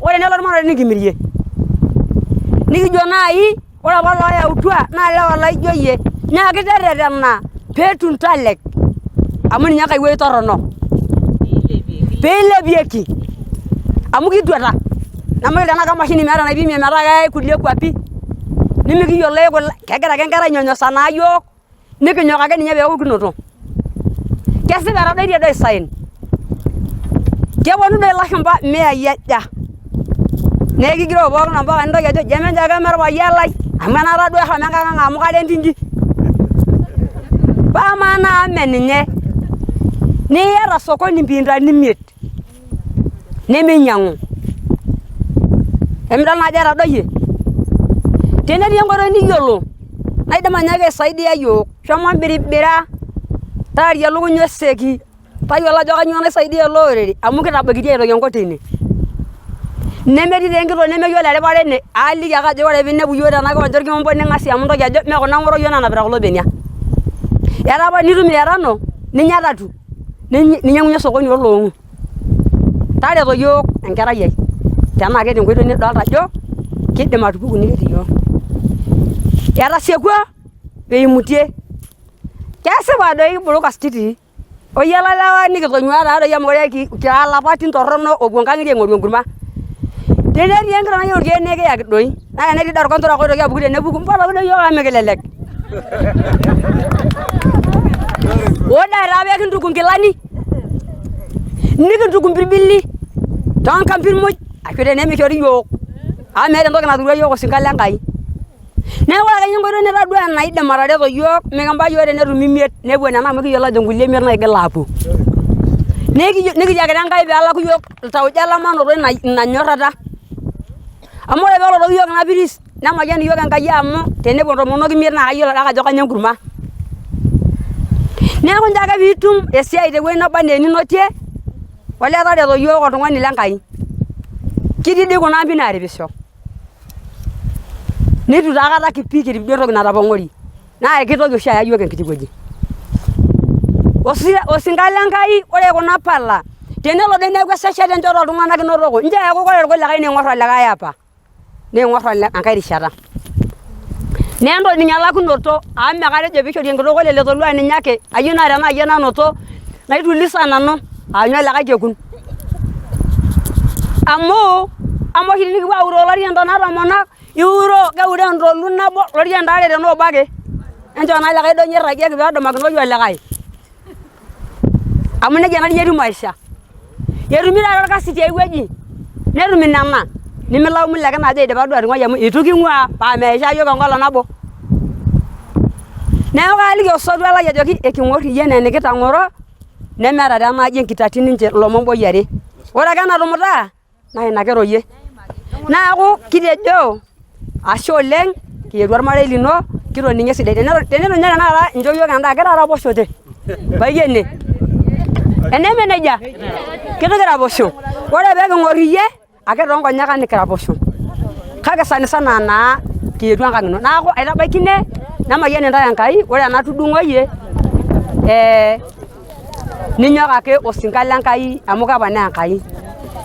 J: Ore tenelo ormarei nikimirie. Nikijo naai ore apa looyautua naa lewa laijo iyie nyaaki terretena peetum Talek amu ninye enkai wuei torrono peilepieki amu kituata nemayiolo tenaa kemashini meeta naipimie metaa keyai kulie kuapi nimikiyiolo kegira ake inkera ainyonyesa naa iyiook nikinyok ake ninye peeku kinoto. Kesipa etadoitie doi isaen, keponu doi ilashumba imiyai aja naa ekigiroo pookin ompaka nintoki ajo jemenjo keme orpayian lai amu enaata duo eshomo enkang ang amu kara entinki. Paa amaa naa ame ninye niyata sokoni mpintani imiet nemeinyang'u emidol naa ajo etadoyie. Tenetii enkoitoi niyiolo naidim anyaaki aisaidia iyiook shomo mbiribira taaria elukunya oseki tayiolo ajo kainyoo naisaidia ele orere amu kitabaikitia aitoki enkotini. Nemetii taa enkitok nemeyiolo eripare ene aaliki ake ajo ore piinepu iyiook tena kiwanja orkiompo ning'asia amu intoki ajo mee kuna ng'oro iyiook naanapita kulo benia. Etaa apa nitum mia tano ninya tatu ninyang'unye osokoni oloong'u. Tareto iyiook enkerai ai tenaa keeta enkoitoi nidolta ajo kiidim atupuku niret iyiook. Etasiekua eimutie, kesipa doi kiburukas kitii oyiolo lewa nikitonyua taadoi amu ore kira lapaitin torrono opuo nkang'itie aing'oru enkurma. Tenetii enkiteng nayieu irkeek nikiyaki doi naa tenetii doi orkontorok oitoki apuku tenepuku mpotoki doi iyiook amu mikilelek. Ore taa pee kintuku inkilani nikintuku impirbili toonkampin muj ashu tenemishori iyiook amu meeta entoki naturua iyiook osinka le Nkai. Neeku ore akeyie enkoitoi nitadua naidim atareto iyiook mikimba iyiook tenetumi imiet nepuo nena amu kiyiolo ajo nkulie imiet naigil aapuo. Nikitiakita Enkai pee elaku iyiook iltauja lang manoto ina nyorrata amu ore pee elotoki iyiook ina piris nemayian iyiook Enkai amu tenepuo intomonok imiet naa kayiolo adake ajo kanya enkurma. Neeku nchoo ake piitum esiai tewueji naba enaa eninotie olee tareto iyiook oltung'ani le Nkai. Kitii dii kuna ampin aaripisho nitu taa aikata kipik duo entoki natapong'ori naa kitoki oshi aya iyiook enkiti wueji. Osinka le Nkai ore kuna pala tenelo doi neeku esesha tenchoto oltung'anak kinotoko nchoo eeku ore irkulikae neing'or olikae apa neing'or enkae rishata. Naa entoning elakunoto amu mme katejo pee eishori enkitok ole letolua ninye ake ayieu naa tenaa iyie nanoto naitulisa nanu aanyu olikae kekun. Amu amaa oshi tenikipuo auroo olorere ntomonok iuro keuro entolu nabo iloriendo aare tenaa obo ake enchoo naa likae donyo oiragieki pee edumakinoi olikae amu nejia naadii etiu maisha. Etumi taata orkasi tiai wueji netum nena nimilaumu lekina ajo idipa duo atung'uai amu itu king'uaa paa meishaa iyiook enkolong' nabo. Neeku kaaliki osotua lai ajoki eking'or iyie enaa enikitang'oro nemeeta taa enaaji enkitati ninche ilomon boi are. Ore ake enatumutaa naa ina ake eroyie. Neeku kitejo ashe oleng kietuo ormarei lino kitoning'o esidai teneitu ninye tenakata incho iyiook endaa kitaraposhote ebaiki ene eneme nejia keitu kiraposho ore pee king'or iyie ake toonkonyek ang nikiraposho kake sanisana naa kietuo enkang ino neeku aitabaiki ine nemayian intae Enkai ore enatudung'oyie ee ninyok ake osinka le Nkai amu keponaa Enkai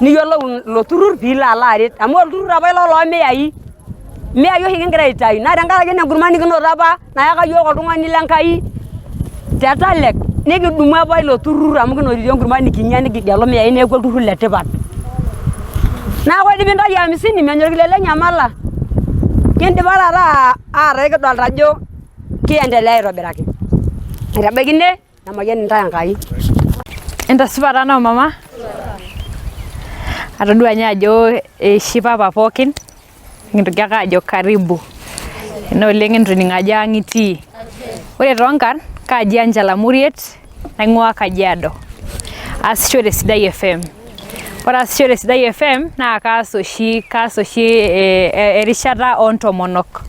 J: niyiolou ilo turrur piilo alo aret amu olturrur apa ilo loo miyai, miyai oshi kingira aitayu naa tenkaraki ina kurma nikinoto apa nayaka iyiook oltung'ani le Nkai te Talek nikidumu apa ilo turrur amu kinotito enkurma nikinya nikigelu miyai neeku olturrur le tipat. Neeku ore piintayu amisini menya orkila enyamala kindipa taata ataa ekidolta ajo kiendelea aitobiraki. Aitabaiki ine nemayian intae Enkai.
G: Entasupa noo mama. Atodua ninye ajo eshipapa pookin nikintoki ake ajo karibu ena oleng entoning ajo ang itii. Ore toonkarn kaaji Angela Muriet naing'ua Kajiado. Aasisho te Sidai FM. Ore aasisho te Sidai FM naa kaas oshi erishata oo ntomonok.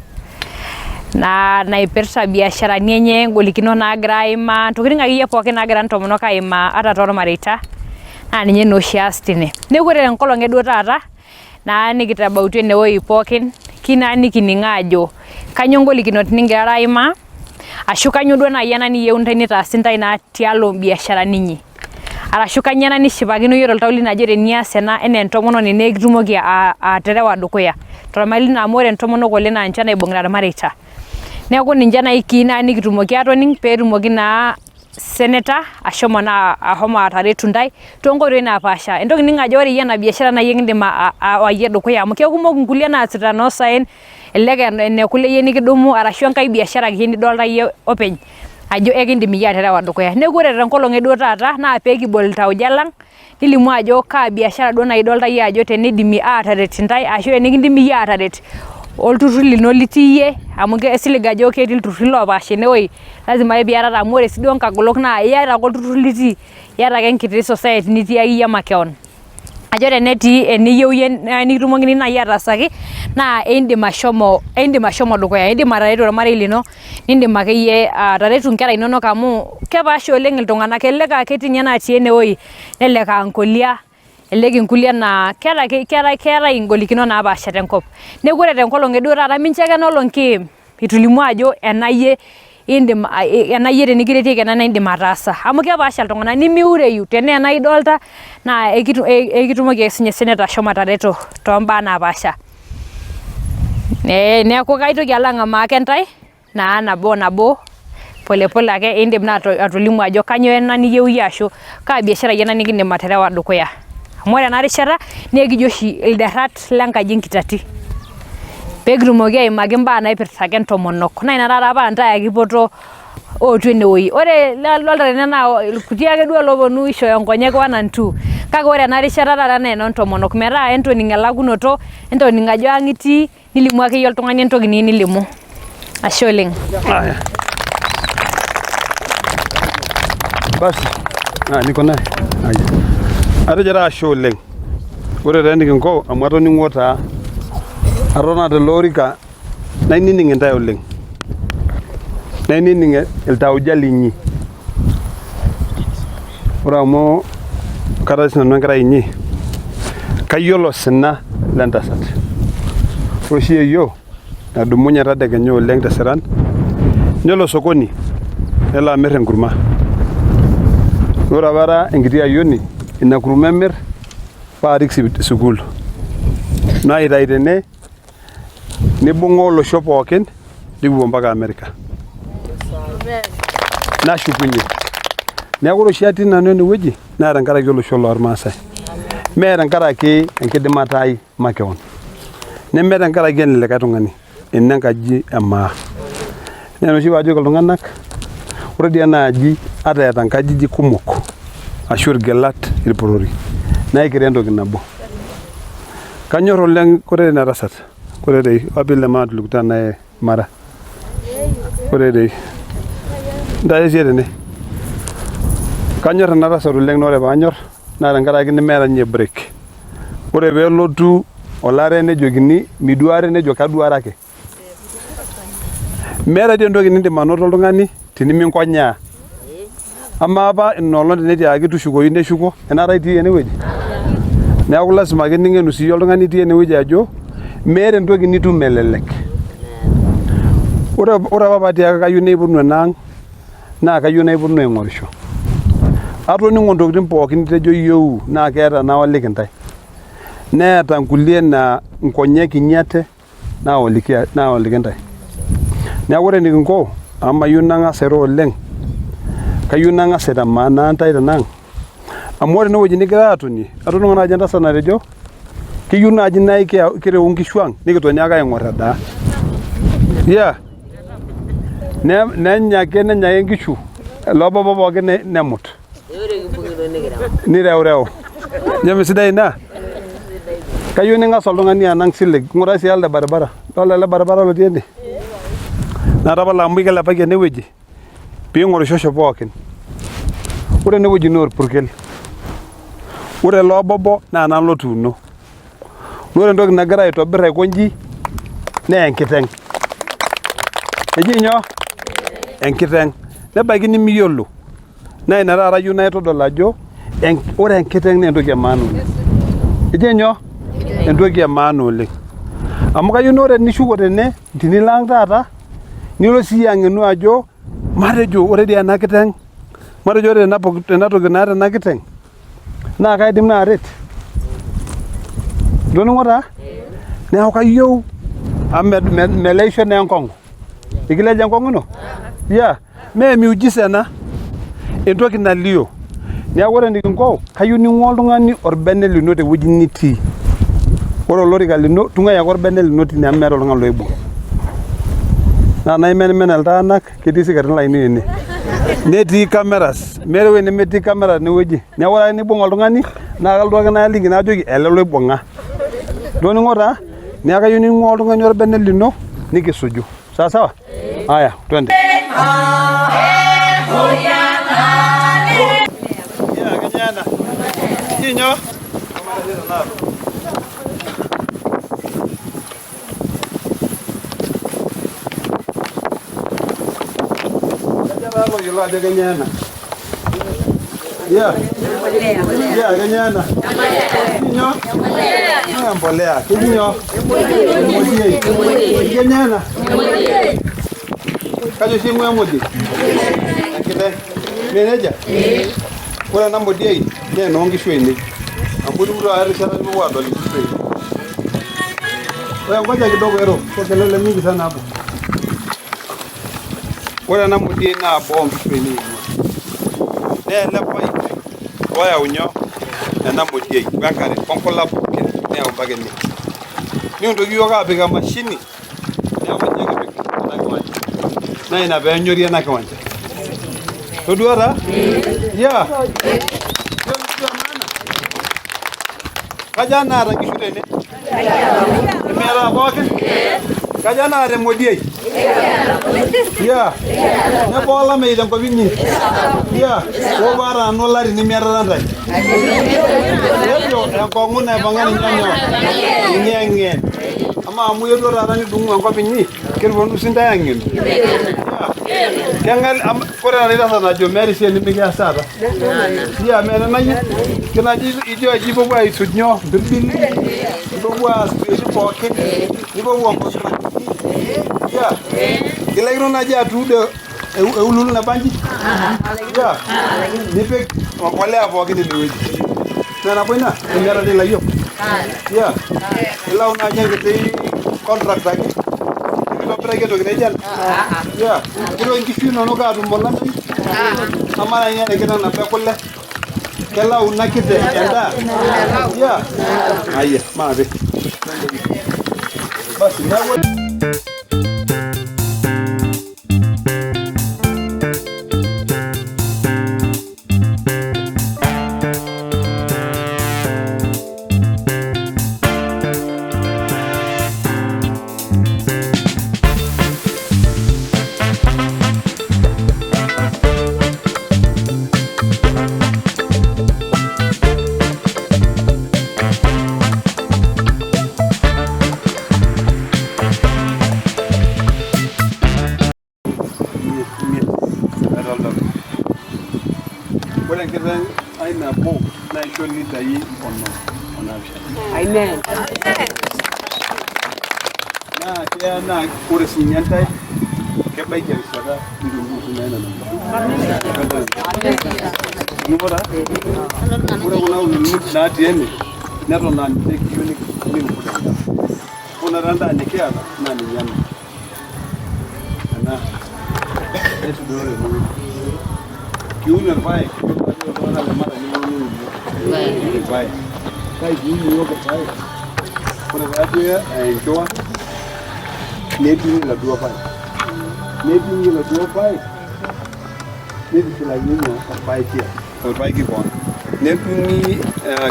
G: naa naipirta biasharani enye, ngolikinot naagira aimaa, ntokitin akeyie pookin naagira ntomonok aimaa ata tormareita naa ninye naa oshi aas tine. Neeku ore enkolong e duo taata naa nikitabautua enewueji pookin kii naa nikining aajo kanyoo ngolikinot ningirara aimaa ashu kanyoo duo naaji ena niyieu ntae nitaasi ntae naa tialo mbiasharani inyi arashu kanyoo ena nishipakino iyie toltau lino ajo tenias ena enaa entomononi naa ekitumoki aterewa dukuya tormarei lino amu ore intomonok oleng naa ninche naibung'ita irmareita. Neeku ninche naaji kiyieu naa nikitumoki aatoning peetumoki naa senator ashomo naa ahomo ataretu intae toonkoitoi napaasha. Entoki nining ajo ore iyie ena biashara naa iyie kindim awayie dukuya amu kekumok inkulie naasita inoosaen elelek aa ene kule iyie nikidumu arashu enkae biashara ake nidolta iyie openy ajo ekindim iyie aterewa dukuya. Neeku ore tenkolong e duo taata naa pee kibol iltauja lang nilimu ajo kaa biashara duo naaji idolta iyie ajo tenidimi aataret intae ashu tenikindimi iyie aataret olturrur lino litii iyie amu kaisilig ajo ketii ilturruri lopaasha enewueji lazima ake piatata amu ore sii duo nkagolok naa iyata ake olturrur litii iyata ake enkiti society nitii akeyie makewon ajo tenetii eniyieu iyie nikitumokini naaji ataasaki naa indim ashomo indim ashomo dukuya indim atareto ormarei lino nindim akeyie ataretu inkera inonok amu kepaasha oleng iltung'anak elelek aa ketii ninye natii enewoi nelelek aa nkolia elelek inkulie naa keeta ake keetae ingolikinot napaasha tenkop neeku ore tenkolong eduo taata mincho ake ena olong kiim itu ilimu ajo ena iyie indim ena iyie tenikiretieki ena naa indim ataasa amu kepaasha iltung'anak nimiureyu tenaa ena idolta naa ekitumoki ake sinye senator ashomo atareto tombaa napaasha. Neeku kaitoki alo ang'amaa ake ntae naa nabo nabo pole pole ake indim naa atolimu ajo kanyoo ena niyieu iyie ashu kaa biashara iyie ena nikindim aterewa dukuya. Amu ore ena rishata naa ekijo oshi ilderrat lenkaji enkitati pee kitumoki aimaki imbaa naipirta ake intomonok naa ina taata paa intae ake aipoto ootu enewueji. Ore ladolta tene naa irkuti ake duo looponu aishooyo nkonyek one and two kake ore ena rishata taata naa enoo ntomonok metaa entoning elakunoto, entoning ajo ang' itii nilimu akeyie oltung'ani entoki niyieu nilimu. Ashe oleng.
K: Haya. Basi, ah, niko naye. Haya. Atejo taa ashe oleng. Ore taa enikinko amu atoning'o taa atotona tele orika nainining intae oleng. Nainining iltauja linyi. Ore amu kara sinanu enkerai inyi, kayiolo osina lentasat. Ore oshi yieyioo nadumunye tadekenya oleng tesiran nelo sokoni nelo amir enkurma. Ore apa ara enkiti ayioni ina kurma emir paarik sukuul. Naitayu tene nibung'a olosho pookin nikipuo mpaka Amerika. Nashukunye. Neeku ore oshi atii nanu enewueji naa tenkaraki olosho lormaasai. Mee tenkaraki enkidimata ai makeon. Neme tenkaraki ene likae tung'ani, ene nkaji e maa. Naa ina oshi paajoki iltung'anak ore dii ena aji ata eeta nkajijik kumok ashu irgilat irporori naa ekira entoki nabo. Kanyor oleng koree ina tasat, koree dei wapi ile mama tulikutana naye mara. Koree dei. Ntayu siye tene. Kanyor ena tasat oleng naa ore paanyor naa tenkaraki nemeeta ninye break. Ore peelotu olare nejokini miduare nejo kaduare ake. Meeta dii entoki nindim anoto oltung'ani teniminkonyaa. Amaa apa ina olong tenetiakaki tushukoyu neshuko enaata itii enewueji? Neeku lasima ake ning'enu siyie oltung'ani itii enewueji ajo meeta entoki nitum elelek. Ore ore apa paatiaka kayieu naipotu ena ang naa kayieu naipotu aing'orisho. Atoning'o ntokitin pookin nitejo iyieu naa keeta naoliki intae. Neeta nkulie naa nkonyek inyi ate naoliki naoliki intae. Neeku ore enikinko amu mayieu nang'as airo oleng, kayieu nang'as aitamanaa intae tenang amu ore enewueji nigira atonie atoning'o naaji entasat natejo keyieu naaji naa kireu inkishu ang nikitoni ake aing'or edaa. Yeah. Nenya ake nenya ake inkishu ele obo pookin nemut. Nireureu. Nemesidai ina? Kayieu ning'as oltung'ani anang silig. Ng'ura sii elde baribara. Idolta ele baribara lotii ene? Naa tapala amu kilepaki enewueji piing'orishosho pookin. Ore enewueji naa orpurkel. Ore ele obobo naa nanu lotuuno. Ore entoki nagira aitobir aiko inji naa enkiteng. Eji nyoo? Enkiteng. Nebaiki nimiyiolo. Naa ina taata ayieu naitodol ajo ore enkiteng naa entoki e maana oleng. Eji nyoo? Entoki e maana oleng. Amu kayieu naa ore tenishuko tene, tinilo ang taata, nilo siyie ang'enu ajo matejo ore dii ena kiteng, matejo ore ena toki naata ena kiteng naa kaidim naa aret. Itoning'o taa? Neeku kayieu amu meleisho naa enkong'u. Ikileja enkong'u ino? Yeah. Mee miujiza ena, entoki nalio. Neeku ore enikinko, kayieu ning'ua oltung'ani orbene lino tewueji nitii. Ore olorika lino, tung'ai ake orbene lino tine amu meeta oltung'ani loibung'. Naa naimenimena iltung'anak, ketii isikarini lainei ene. Netii cameras, meeta ewueji nemetii camera tenewueji. Neeku ore ake nibung' oltung'ani, naa kalotu ake naliki najoki ele loibung'a. Itoning'o taa? Neeku kayieu ning'ua oltung'ani orbene lino, nikisuju. Sawa sawa? Haya, twende. Oyiolo ajo kenya ena. Yeah. Yeah, kenya ena. Nyoo? Nyoo embolea. Keji nyoo? Emodiei. Kenya ena. Kajo oshi ing'ua emodiei? Enkiteng. Mee nejia? Ore ena modiei naa enoo nkishu ainei. Amu itumito ake erishata nipuopuo aadol inkishu ainei. Ore ngoja kidogo ero, kwa kelele mingi sana hapo. Ore ena modiei naa boo onkishu ainei ing'ua. Naa ele paip oyau nyoo ena modiei wenkare onkulak pookin neyau mpaka ene. Nikintoki iyiook aapik emashini neeku ninye kipik ena kiwanja. Naa ina peenyori ena kiwanja. Todua taa? Yeah. Kaja naata nkishu tene? Miata pookin? Kaja naata emodiei? Yeah. Nebaa olameyu tenkop inyi? Yeah. Oopuo ata nanu olari nemiatata ntae. Ejo enkong'u naipang'a ninye nyoo? Ninye eng'en. Amaa amu ietuo taata nidung'u enkop inyi, kepuonu sii ntae aang'enu? Yeah. Keng'ae Ore taata ina tasat najo meeta esiai nimikias taata. Yeah, mee nena iyie. Kenaji ijo aji ipuopuo aisuj nyoo impirbili, ipuopuo aas isiaitin pookin, nipuopuo nkontraktini. Yeah. Ilaikino naaji atuudo eululu naba inji? Yeah. Nipik embolea pookin inewueji. Mee nabo ina? Nemiata dii ilayiok? Yeah. Ilau naaji enkiti contract ake nikintobiraki entoki naijo ena? Yeah. Kitoki nkishu inonok aatum olameyu? Amaa naaji eniata enkiteng nabo ekule? Kelau ina kiteng endaa? Yeah. Haya, maape. Basi neeku Ore enkiteng ai nabo naisho litai onom onaapishana.
J: Amen.
K: Naa keya naa ore sinye ntae kebaiki erishata nitumtum sinye nena. Ore kuna ululuni natii ene neton aa ninche kiyieu nikiput endaa. Ore taa endaa nikiata naa ninye ena. Ena nesudoro tenewueji. Kiun irpaek, ore iltung'anak le Mara niun irpaek. Kake kiun iyiook irpaek, ore paajo enchiwa nedung'i iladuo paek. Nedung'i iladuo paek nitushulakini nyoo orpaeki orpaeki koon. Nedung'i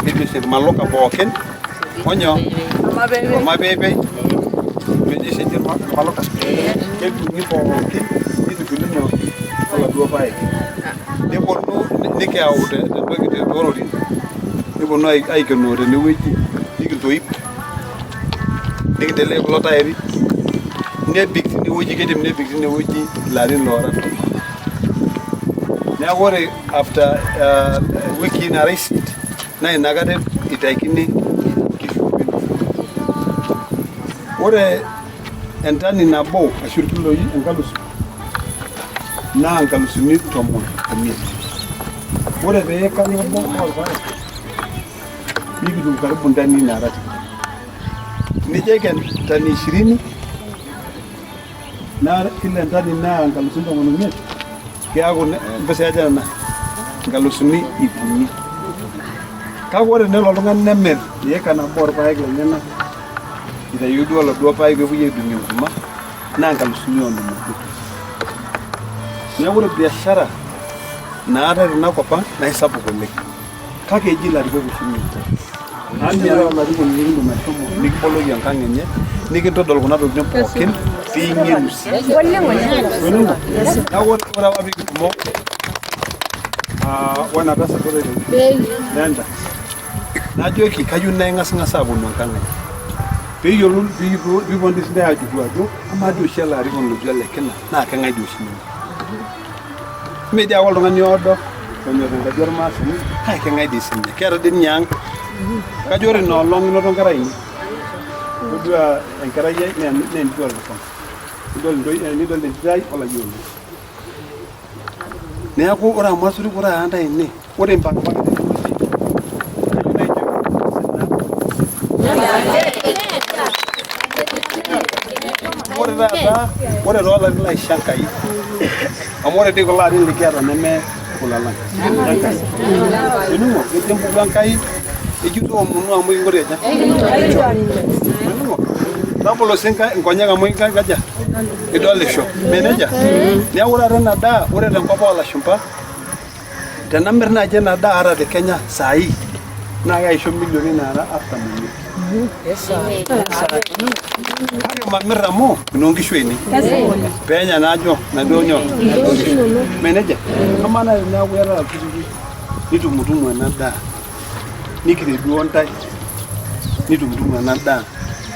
K: keji oshi irmaloka pookin onyoo ormapeepei meji oshi irmaloka kedung'i pookin nitushuli nyoo oladuo paeki. Neponu nikiyau tentoki toororin nikiponu aikenoo tenewueji nikintoip nikinteleki kulo tairi. Nebik tinewueji, keidim nebik tinewueji ilarin loora tomon. Neeku ore after wikii nara isiet naa inakata itaikini inkishu. Ore entani nabo ashu irkiloi enkalusu naa nkalusuni 15. Ore teika nabo orpaek nikitum karibu ntanii naara tikitam. Nijo aiken tani ishirini naa kila entani naa nkalusuni 15 keaku mpisai aja nena? Nkalusuni 300. Kake ore tenelo oltung'ani nemir eka nabo orpaek lenyenak itayio duo oladuo paek peepuoi aidong'ie enkurma naa nkalusuni 50 obo. Neeku ore biashara naatae tena kop ang naa isapuk oleng. Kake eji ilarikok oshi minche. Amu meetae olarikoni likindim ashomo nikiboloki enkang enye nikintodol kuna tokitin pookin piing'enu sii. Oning'o? Neeku ore apa pikitumo wena tasat ore nenda najoki kayieu naa ing'asing'as aponu enkang ai peeyiolou piiponu dii sintae ajurru ajo amaa dii oshi ele arikoni lotii ele kina naa keng'ae dii oshi ninye. Mee dii ake oltung'ani oodo lonyor enkaji ormaasani kake keng'ae dii sinye keeta dii ninye ang. Kajo ore ina olong inoto nkera ainei todua enkerai ai naa entito olkisoma nidol entito ai olayioni. Neeku ore amu atoriko taata ntae ene ore impangipanga tenewueji kayieu naijo ore taata ore toolarin laisho Enkai amu ore dii kulo arin likiata neme kulo lang Enkai ening'o ketii empuku Enkai eji toomonu amu ekinkoti aja ening'o tabolo sii nkonyek amu inkaja idolisho mee nejia neeku taata ena daa ore tenkop oolashumpa Tenamir naaji ena daa ata te Kenya saai naa kaisho milioni naara artam oimiet. Kake mamir amu inoo nkishu ainei. Peenya naajo naduo nyoo naduo kishu. Mee nejia? Amaa naaji teneeku iyatata ilturruri nitumutumu ena daa nikireduo intae nitumutumu ena daa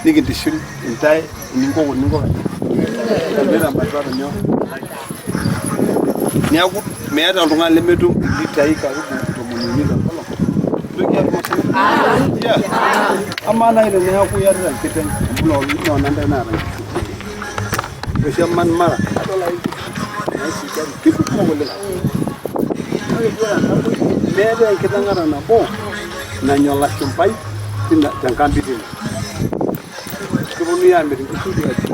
K: nikintishil intae eninkoko ninkoko niramatitata nyoo Neeku meeta oltung'ani lemetum ilitai karibu 30 tenkolong. Ntoki atum osina? Yeah. Amaa naaji teneeku iyatita enkiteng amu noona ntae naata nkishu. Ore oshi eman mara adol ake nkishu naisujari nkishu kumok oleng. Kake duo ore enkae meetae enkiteng ata nabo nanya olashumbai tina tenkambi tine. Keponunui aamir inkishu tiaji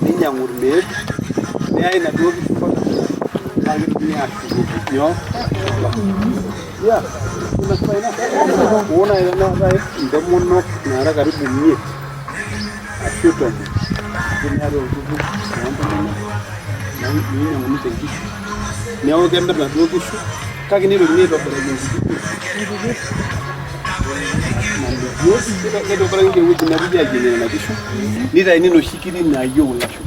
K: ninyiang'u irmeek neyai inaduo kishu mpaka naa ketumi aashukoki nyoo yeah ina ina hoo naaji teneetae intomonok naara karibu imiet ashu tomon neetae olturrur loontomonok nainyiang'uni te nkishu neeku kemir inaduo kishu kake nitokini aitobiraki enkiti nitobiraki ewueji nepuoi ayieng'ie nena kishu nitayuni inoshi kiri naayieu ilasho.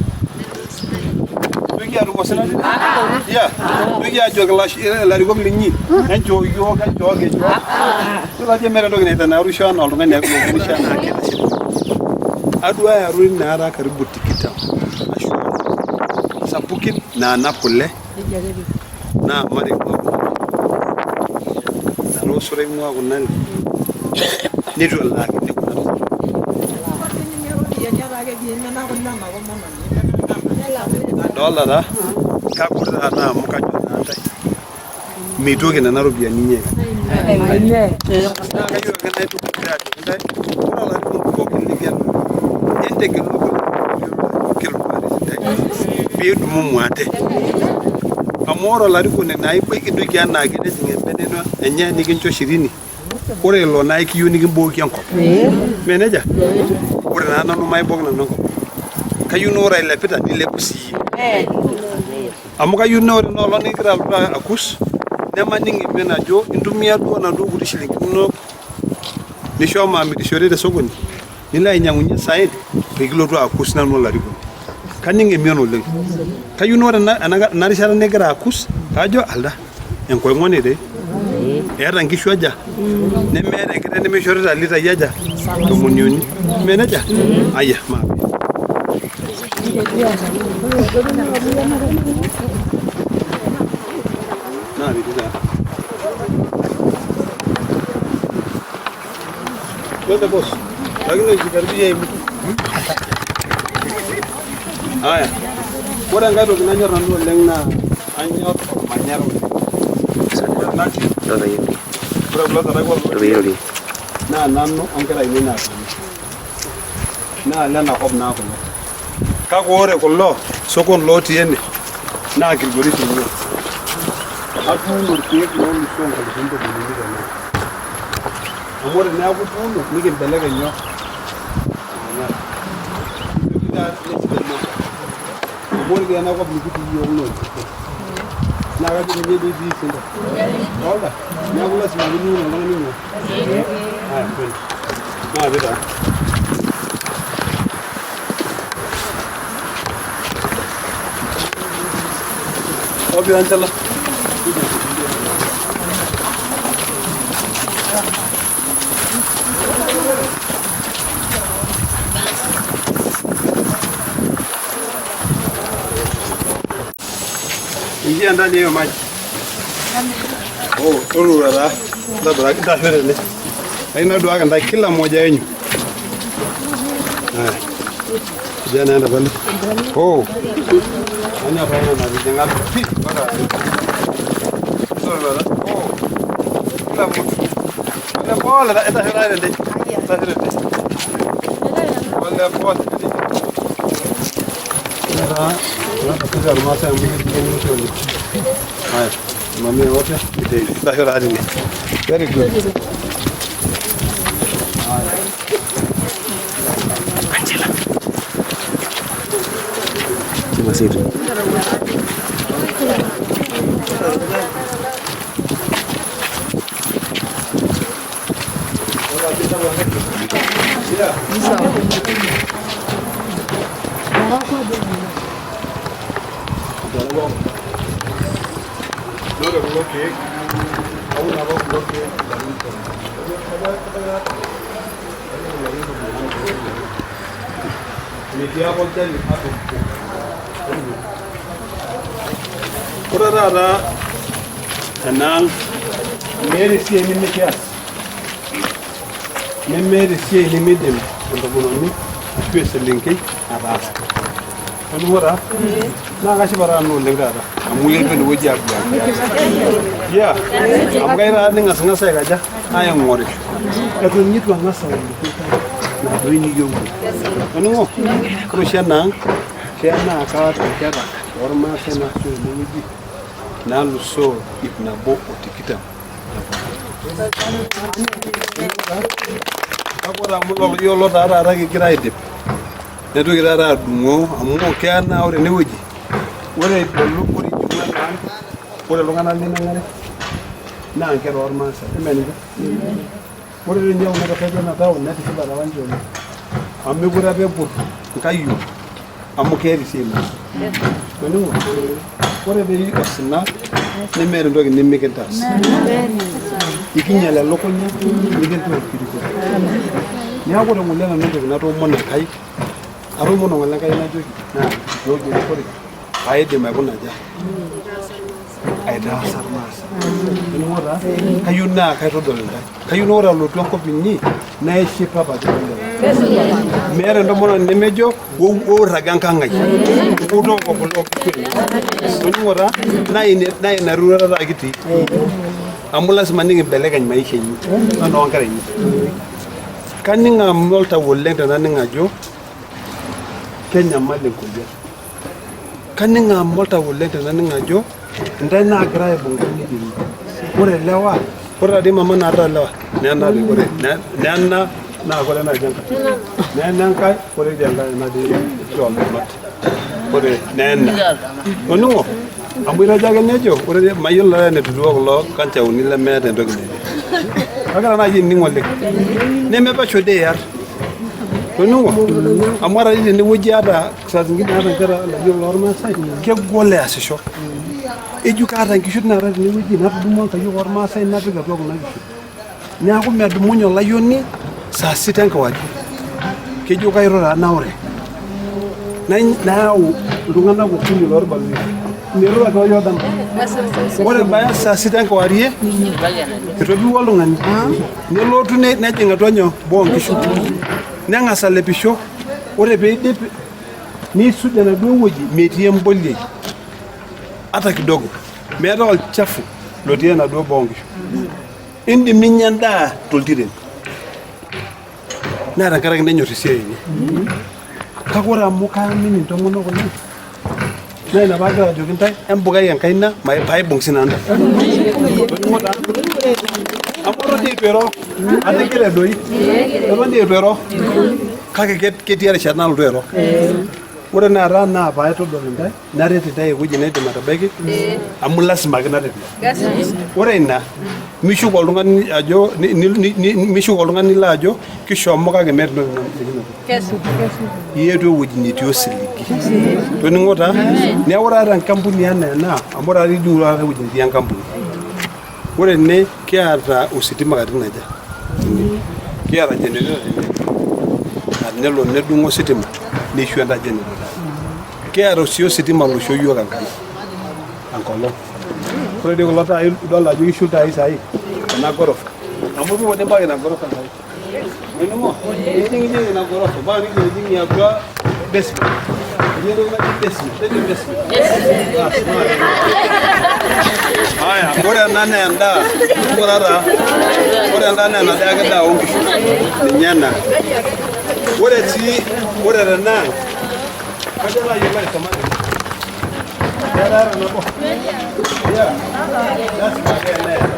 K: Nitoki atum osina tine? Yeah. Nitoki ajoki ilarikok linyi enchoo iyiook enchooki enchoo. Yiolo ajo meeta entoki naitanaurisho enaa oltung'ani ake lookenisho enaake eitashe. Aduaya irorin naara karibu tikitam ashu onom sapukin naanap kule naa mara ing'ua kuna ale. Nara ing'ua kuna ale neitu elaakini kuna tasati. Idolta taa kagol taata amu kajo naa ntae meitoki nena ropiyiani inyi aikaja. Naa kayieu ake naitukuj ajoki ntae ore olarikoni pookin ligelu entegelu oyiolo ajo kelotu aret intae piidumumu ate. Amu ore olarikoni naa ibaiki anaake nejing embene ino enye nikincho shirini ore ilo naa ekiyieu nikimbooki enkop. Mee nejia? Ore naa nanu maibooki nanu enkop. Kayieu naa ore ailepita nilepu siiyie. Amu kayieu naa ore ina olong nikigira alotu akus nemaning emion ajo intumia duo inaduo kuti shilingini inonok nishomo amirishore te sokoni nilo ainyang'unye isaen pee kilotu akus nanu olarikoni. Kaning emion oleng. Kayieu naa ore ena rishata nigira akus kajo alda enkoing'oni dei. Eeta nkishu aja? Nemeeta enkiteng nemishorita litai aja? 30. Mee nejia? Aya maape. Twende boss. Lakini usikaribie hii mtu. Haya. Ore enkae toki nanyor nanu oleng naa anyor ormanyara oleng. Ore ena ore kulo sarai naa nanu onkera ainei naatoni. Naa lenakop naa kulo. Kake ore kulo sokon lotii ene naa Kilgoris ing'ua. Atuuno irkeek loolusoo nkalifuni 30 tena. Amu ore teneeku ituuno nikimbelekeny nyoo? Ormanyara. Nitoki taa nesidanu enkop. Amu ore dii enakop nikitii iyiook naa orpurkel. Naa kajo ninye dii itii sinche. Idolta? Neeku lasima ake niun oltung'ani nyoo? Haya, twende. Maape taa. Wapi Angela? Ingia ndani hiyo maji. Oh, tolura taa. Ntobiraki ntasho tene. Kayieu naduaki ntae kila mmoja wenyu. Haya. Kijana enda pale. Oh. Nani hapa ina natijing'a pi mpaka. Tolura taa. Oh. Kila mtu. Pole pole ntasho taa tende. Ntasho tende. Pole pole. Taa Irmaasai amu ketii oleng. Haya, simamia wote. Ntasho taa tine. Very good. Haya.
L: Angela. Kimasitu.
K: Ore kulo keek, aun apa kulo keek ilarin tomon. Metii apa olchani ata obo. Ore taata enaang meeta esiai nimikias, nemeeta esiai nimidim entomononi ashu eselenkei ataasa. Toning'o taa? Naa kashipa taa nanu oleng taata amu iyetu enewueji abuaki. Yeah. Amu kai taata ning'asing'as aikaja aing'orisho. Eton ninye eitu ang'as aoliki naa doi niyieu. Toning'o? Ore oshi enaang keya naa kaata inkera ormaasai naasisho tenewueji nalusoo 120. Kake ore amu iyiolo taa taata kigira aidip naitoki taata adung'oo amu keya naa ore enewueji ore ibolu ore ijing'u ena ang ore iltung'anak linang'are naa inkera ormaasai eme ninche ore doi ninye kuna tasati ena town netishipate apa ninche oleng amu mekure apa epur inkayiok amu keeta esiai naas toning'o ore doi osina nemeeta entoki nimikintaas ikinyal elukunya nikintaa orkiriko neeku ore ng'ole nanu entoki natoomono Enkai atoomono ng'ole Enkai najoki naa nchooki erikore paidim aikuna aja aitaasa irmaasai toning'o taa kayieu naa kaitodol intae kayieu naa ore alotu enkop inyi naishipa pake meeta entomononi nemejo oirraga enkang ai otooko kule onkishu enye toning'o taa naa ina roruata taa kitii amu lasima nikimbelekeny maisha inyi enoo nkera inyi kaning amu oltau oleng tenaning ajo kenyamal enkoyian kaning amu oltau oleng tenaning ajo intae naagira aibung nkang'itie inyi ore lewa ore tadii mama naata lewa nena doi ore nena naa kore naaji enkae nena enkae ore idia enkae natii oldumat ore nena toning'o amu itejo ake nejo ore mayiolo taa enetutuo kulo kanchaoni lemeeta entoki najo kagira naaji ainining oleng nemepesho dii iyar toning'o amu ata dii tenewueji ata saa zingine ata nkera layiok lormaasai kegol easisho ejo kaata nkishu naata tenewueji natudumua nkayiok ormaasai napik atua kuna kishu neeku medumunye olayioni saa sita enkewarie kejo kairura naure. Nayau iltung'anak okuni lorbaluyia. Mirura kewarie dama. Ore ebaya saa sita enkewarie etopiwuo oltung'ani nelotu nejing atua nyoo boo onkishu neng'as alepisho ore peidip niisuj enaduo wueji metii emboliei ata kidogo meetae olchafu lotii enaduo boo onkishu indim ninya endaa toltiren naa tenkaraki nenyor esiai enye kake ore amu kaamini intomonok oleng naa ina paagira ajoki intae embukai enkaina paibung sinanu intae amu eton dii eitu iro atigile doi eton dii eitu iro kake ketii erishata nalotu airo ore naata naa paitodol intae naret intae ewueji naidim atabaiki amu lasima ake naret intae ore ina mishuk oltung'ani ajo mishuk oltung'ani nilo ajo kishomo kake meeta entoki nikinoto iyetu ewueji netii osiligi toning'o taa neeku ore ata enkampuni enaa ena amu ore ijing'u taata ewueji netii enkampuni ore ene kiata ositima katitin aja kiata generator tene naa tenelo nedung'o ositima neishu enda generator kiata sii ositima loisho iyiook enkare enkolong ore dii kulo taai idol ajo kishu iltaai saai ena gorofa amu ipuku dii mpaka ina gorofa saai Ening'o? Ijing ina gorofa mpaka nijing atua basement. Etii entoki naji basement. Tejo basement. Bas, Haya, ore ena naa endaa. Ng'ura taa. Ore enda naa enadiake daa oonkishu. Ninye ena. Ore sii, ore tenaang, kajo naayiolo aisoma tene. Keetae nabo. Yeah. Lazima ake eneeta.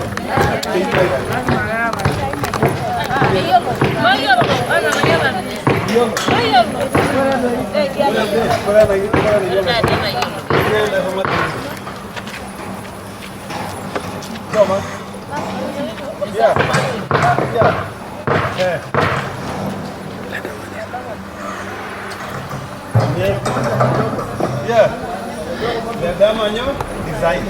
K: Design.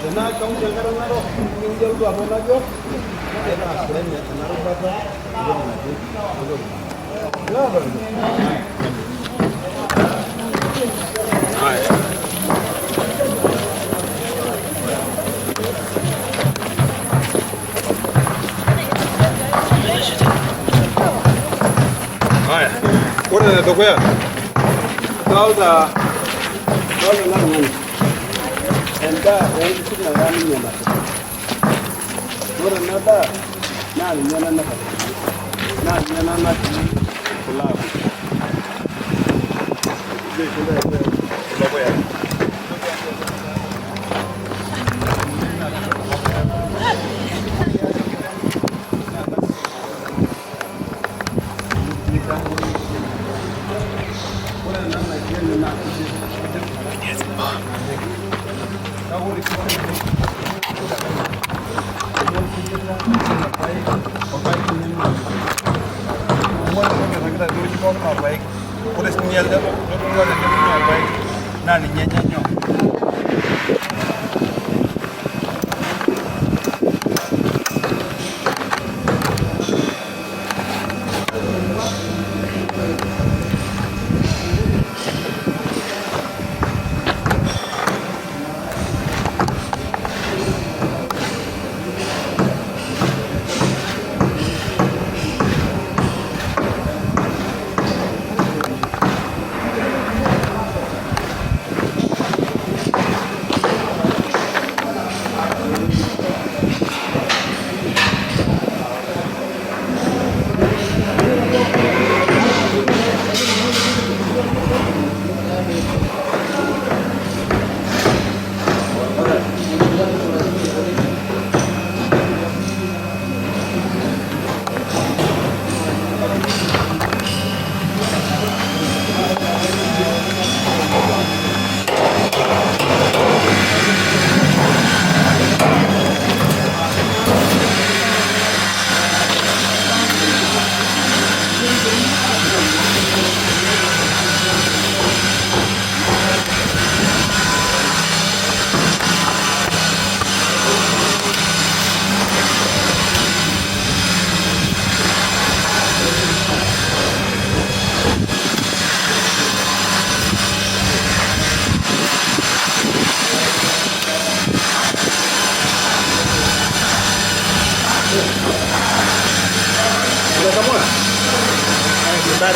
K: Tenaa kaunti enkare narok, nikilotu apon ajo ena rubata entoki naje entoki naje. Haya. Haya. Ore enedukuya adolta adolta ena tung'ani endaa oonkishu nataa ninye enapita. Ore ena daa naa ninye ena nairragita naa ninye ena natii kulo apik. Kulo puyai. Ore sininye elde lotodua tene naa orpaeki naa ninye enya nyoo.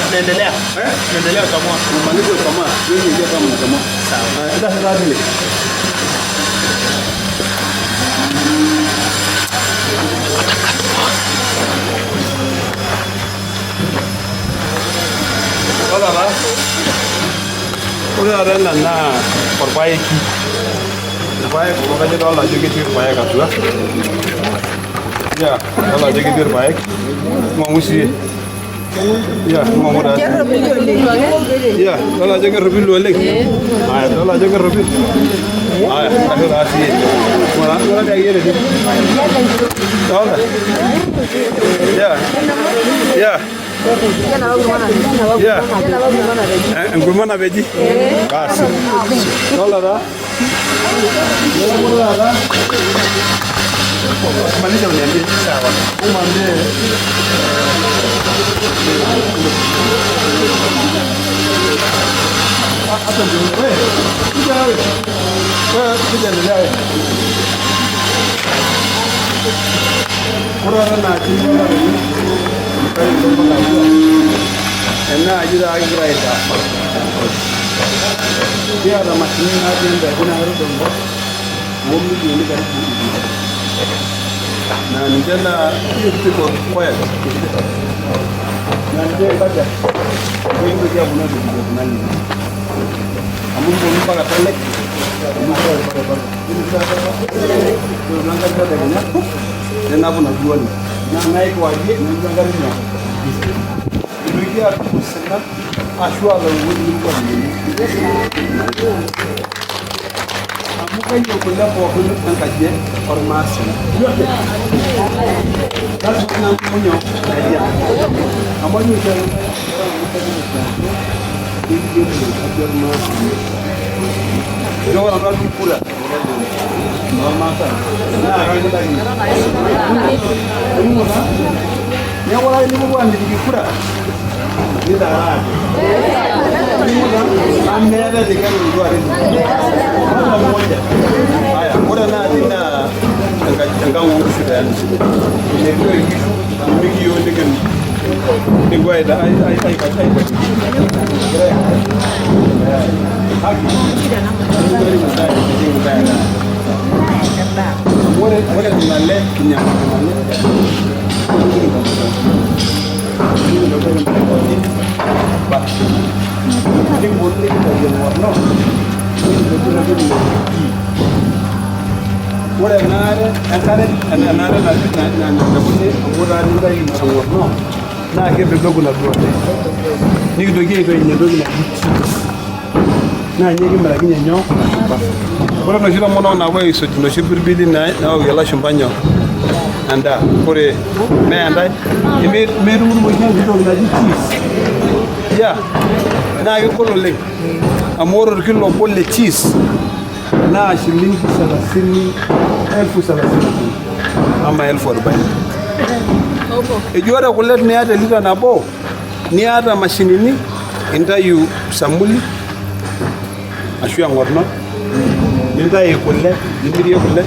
L: Tunaendelea. Tunaendelea kukamua.
K: Umalize kukamua. Wewe ingia kama unakamua.
L: Sawa.
K: Sasa sasa Ore taata ore taata ena naa orpaeki irpaek kulo kajo idolta ajo ketii irpaek atua ya idolta ajo ketii irpaek ng'ong'u siiyie ya ng'ong'u taa ya idolta ajo kerropilu oleng aya idolta ajo kerropil aya ashe taa siiyie ng'ura ng'ura dii akeyie tene idolta ya ya Yeah. Enkurma napeji. Basi. Idolta taa. Neeku ore taata maliza uniambie. Sawa. Umwambie hata ndio wewe. Kuja wewe. Wewe kuja endelea wewe. Ore taata naaji ena aji taa kigira aitaa kiata mashinini natii endaiki naa ketodong'o omilioni karibu ip naa ninche naa people quiet naa ninche ikaja nikintoki aponu atujutie kuna nini amu kiponu mpaka Talek tadekenya nenapu naduo naa naikuarie nelotu enkare nyoo mitoki atum osina ashu alau ewueji nikipuo adoyie amu keyieu kule pookin enkaji ormaasai yote lazima nantumu nyoo enkaji ang amu ajo oshi ake ore enkaji ormaasai ijo ore nanu atum kura ormaasai naa kakintaki Toning'o taa? Neeku ore ake nipuopuo aamitiki kura nitaraate. Toning'o taa? Amu meetae likae lolotu aret inyi. Hata mmoja. Haya, ore enaaji naa enkang oonkishu taa ena. Enetii inkishu nimikiyieu nikipuo aikaja haki. Ore ore nena le kinyang'u nena le nikiponu nikintayu eng'orno nikintobir entoki naji ghee. Ore enaare enkare enaare natabuni amu taa nintayu eng'orno naa kebebegu inaduo ale. Nikintoki aitayunye entoki naji cheese. Naa ninye kimirakinye nyoo ilashumba. Ore inoshi tomonok naapuo aisuj inoshi pirbili naokie ilashumba nyoo endaa. Ore mee ntae metum oshi enkiti toki naji cheese. Yeah. Naa kegol oleng amu ore orkilo obo le cheese naa shilingi salasini elfu salasini ama elfu arobaini. Eji ore kule teniata elita nabo niata mashinini intayu samuli ashu eng'orno nintayu kule nimirie kule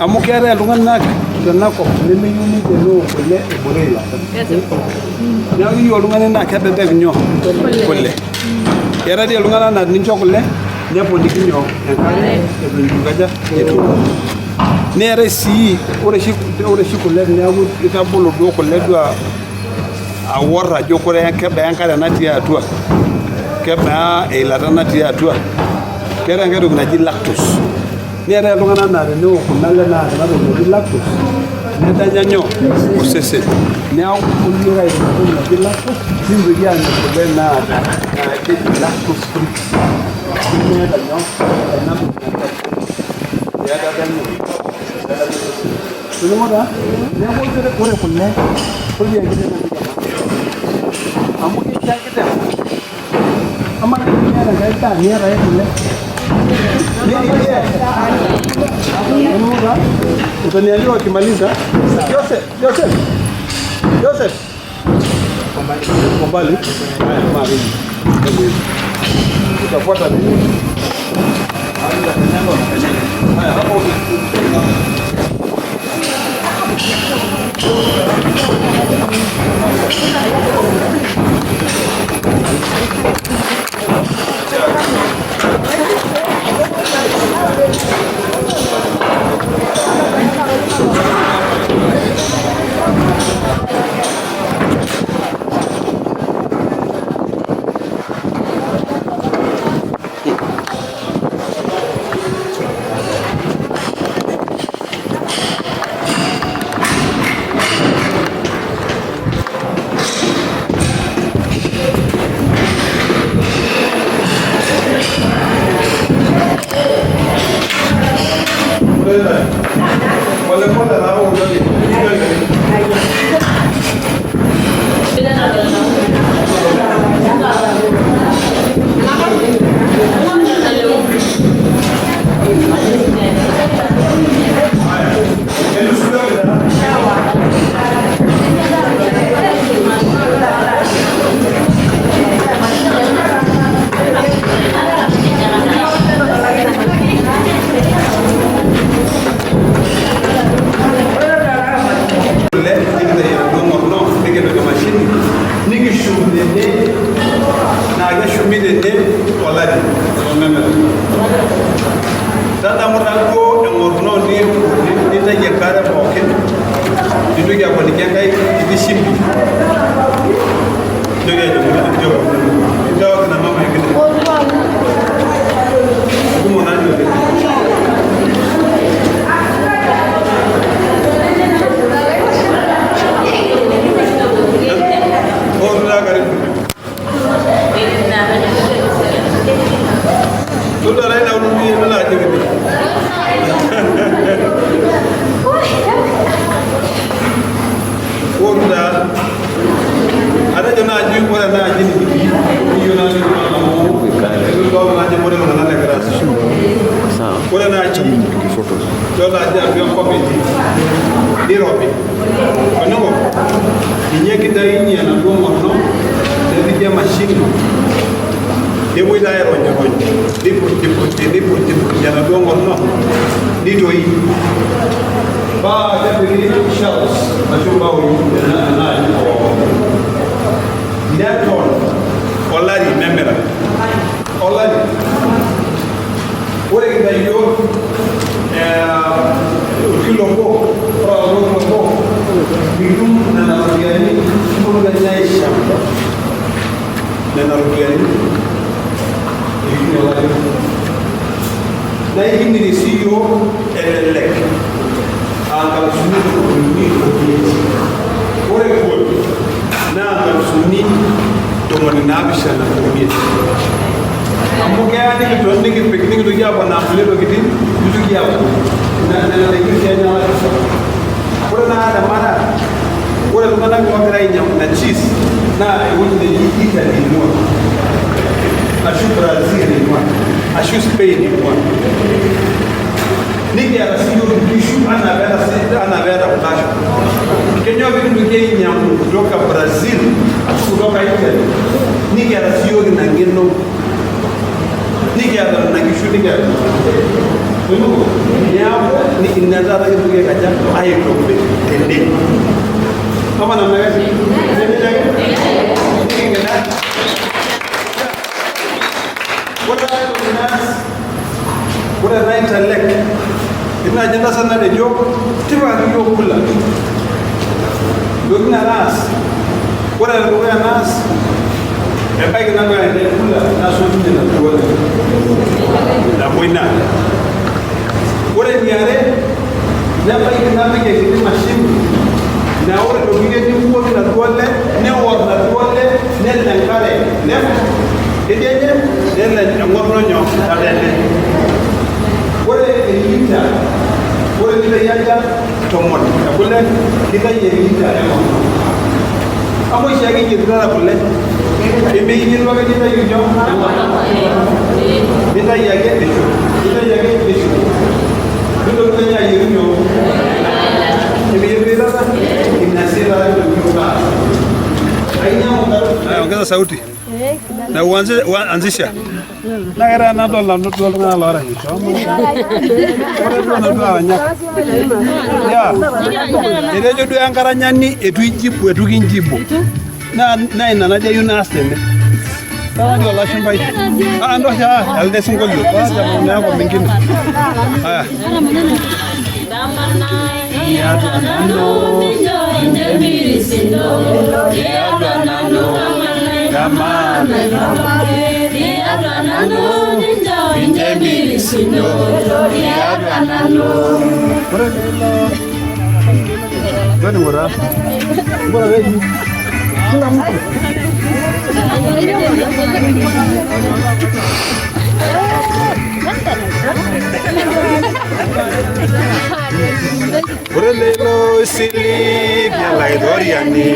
K: amu keetae iltung'anak tenakop lemeyieu ninche neok kule ebore eilata. Neeku keyieu oltung'ani naa kebebek nyoo kule. Keetae dii iltung'anak naa tenincho kule neponiki nyoo enkare eton eitu ikaja eitu eok. Neetae sii ore oshi kule teneeku itabolo duo kule duo aor ajo koree kebaa enkare natii atua, kebaa eilata natii atua, keetae enkae toki naji lactose. Neetae iltung'anak naa teneok kuna ale naata ena toki naji lactose nedanya nyoo osesen. Neeku keponu iyiook aitayu entoki naji lactose nikintoki aamir kule naata naa keji lactose free nemeeta nyoo ena toki naji lactose peedanya nyoo peedanya osesen. Toning'o taa? Neeku ore kule todua enkiteng naa entoki e maana amu kincho enkiteng Amaa teniata enkae daa niata ake kule. Utaniambia wakimaliza. Joseph, Joseph. Joseph. Kwa mbali. Haya, mara hivi. Hebu hivi. Utafuata mimi. Anza kanyaga na kanyaga. Haya, hapo Nintoki aponiki enkae kiti shimbi. Nintoki ajoki njoo. Njoo kina mama enkiti. Kumok naa oleng. Ootu taa karibu. Todua taa ina ulumi nilo ajoki. Ootu taa. Atejo naaji ore enaaji nikitii nikiyieu naa nikitum amu ekidol naaji amu ore iltung'anak legira aasisho. Ore naaji idol ajo atua enkop etii nirobi. Oning'o ninye kitayunye enaduo ng'orno nepiki emashini nepuoi taa aironyirony nipurjipurji nipurjipurji enaduo ng'orno nitoi paa kepiki shelves ashu mbaoi ena enaaji pookin neton olari memira olari ore kitayio orkilo obo ore oladuo kilo obo nitum nena ropiyiani nipuonu kenya aisham nena ropiyiani eishunye olari naa ikimirie sii iyiook elelek aa nkalusuni 35 ore egol naa nkalusuni 75 amu keya nikiton nikipik nikintoki aponaa nkulie tokitin nitoki aaku nena daiki oshi enya ore naa te mara ore iltung'anak oogira ainyiang'u ina cheese naa ewueji neji Italy ing'ua ashu Brazil ing'ua ashu Spain ing'ua nikiata sii yiok inkishu anaa peeta anaa peeta kulo asho kenyoo pikintoki ainyiang'u kutoka Brazil ashu kutoka Italy nikiata sii yiok ina ng'eno nikiata nena kishu nikiata neeku ina taata kintoki aikaja aitobir tene ama namna gani nemeja ake niking'ida ore aitoki naas ore naitalek etii naaji entasat natejo tipikaki iyiook kula ntokitin naraas ore enedukuya naas ebaiki napikaki ntae kula nasotunye enaduo ale nabo ina ore eniare nebaiki napik enkiti mashini naa ore ilo nibukoki inaduo ale neor inaduo ale nelo enkare left kedianye nelo eng'orno nyoo tatene ore elita ore litai aja 10 ekule nitayu elita eng'orno amu oshiake iyierutata kule emeyieru ake nitayu nyoo eng'orno nitayu ake nishuk nitayu ake nishuk nintoki ninye ayieru nyoo emeyieru taata ina sii taata kintoki yiok aas ainyang'u ongeza sauti na uanze anzisha naa ketaa nadol nanu duo iltung'anak looranyisho ore duo nanu aranyak ya etejo duo enkaranyani eitu ijibu eitu kinjibu naa naa ina najo ayieu naas tene Tawadi olashumbai ah ndosha elde sinkolio wacha mambo yako mengine haya Kila mtu Ore lelo silig olaitoriani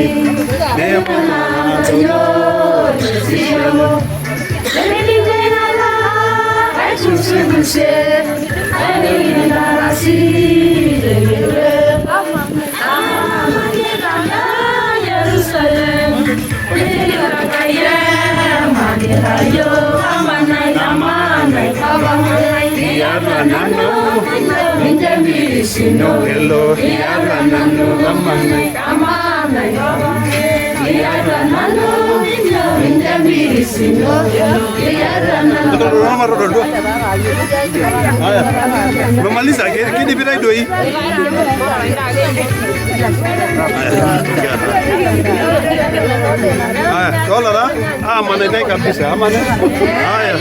K: Haya. Umemaliza kidipitai doi. Haya, dola taa amanaitai kabisa amane. Haya.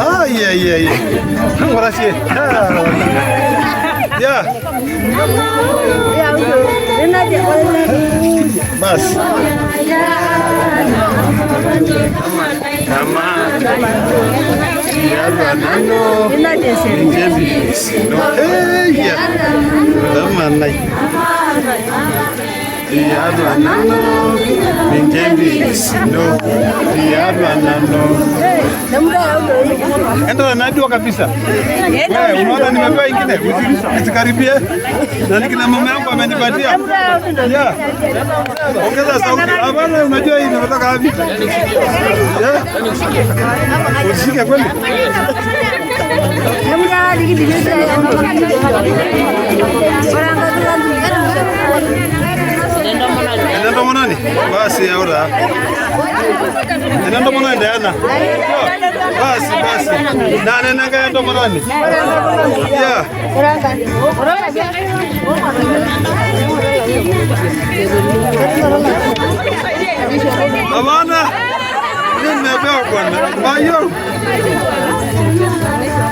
K: Ah, yeah, yeah, yeah. Ngura sih. Ya. Bas. Enda najua kabisa. Wewe unaona nimepewa ingine, usikaribie. Na nikina mama yangu amenipatia. Yeah. Ongeza sauti. Hapana, unajua hii imetoka wapi? Yeah. Usishike kweli. Ene ntomononi? Basi aura. Ene ntomononi Diana. Basi basi. Na nena ngai ntomononi. Yeah. Hapana. Nimepewa bwana. Bayo.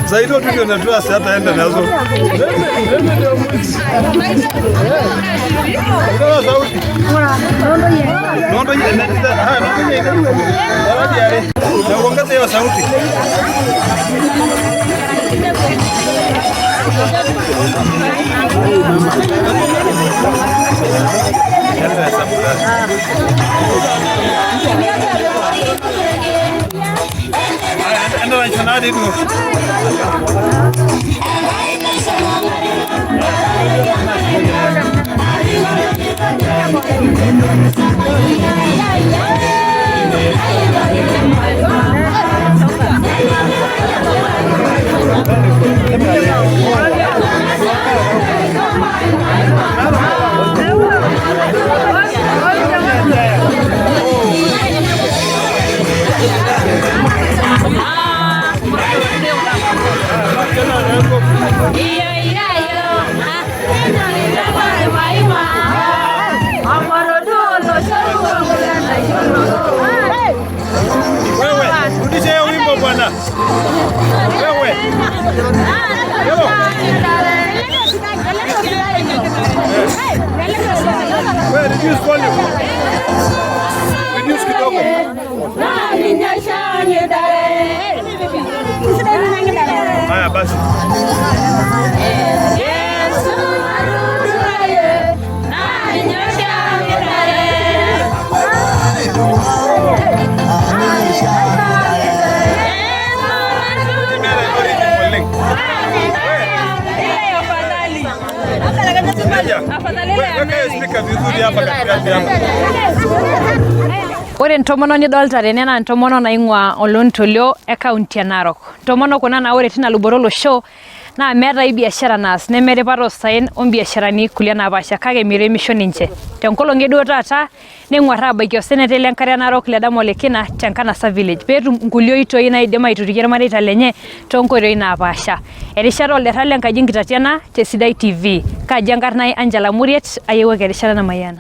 K: Zaidi tu ndio natua hata enda nazo. Ongeza sauti. Nondo na uongeze hiyo sauti. Enda na tu. Wewe, rudisha hiyo wimbo bwana. Wewe. Wewe, reduce volume. Reduce kidogo. Haya basi.
G: Ore ntomononi nidolta tene naa ntomonok naing'ua olontolio e kaunti e Narok. Ntomonok kuna naa ore tina luboto olosho naa meetai biashara naas nemeripata osaen ombiasharani kulie napaasha kake meiremisho ninche. Tenkolong e duo taata neng'uar aabaiki osenetai lenkare e Narok Ledama Olekina te Nkanasa village peetum nkulie oitoi naidim aitotikie irmareita lenye toonkoitoi napaasha. Erishata olderra lenkaji enkitati ena te Sidai TV. Kaaji enkarna ai Angela Muriet, ayiewuaki erishata namayiana.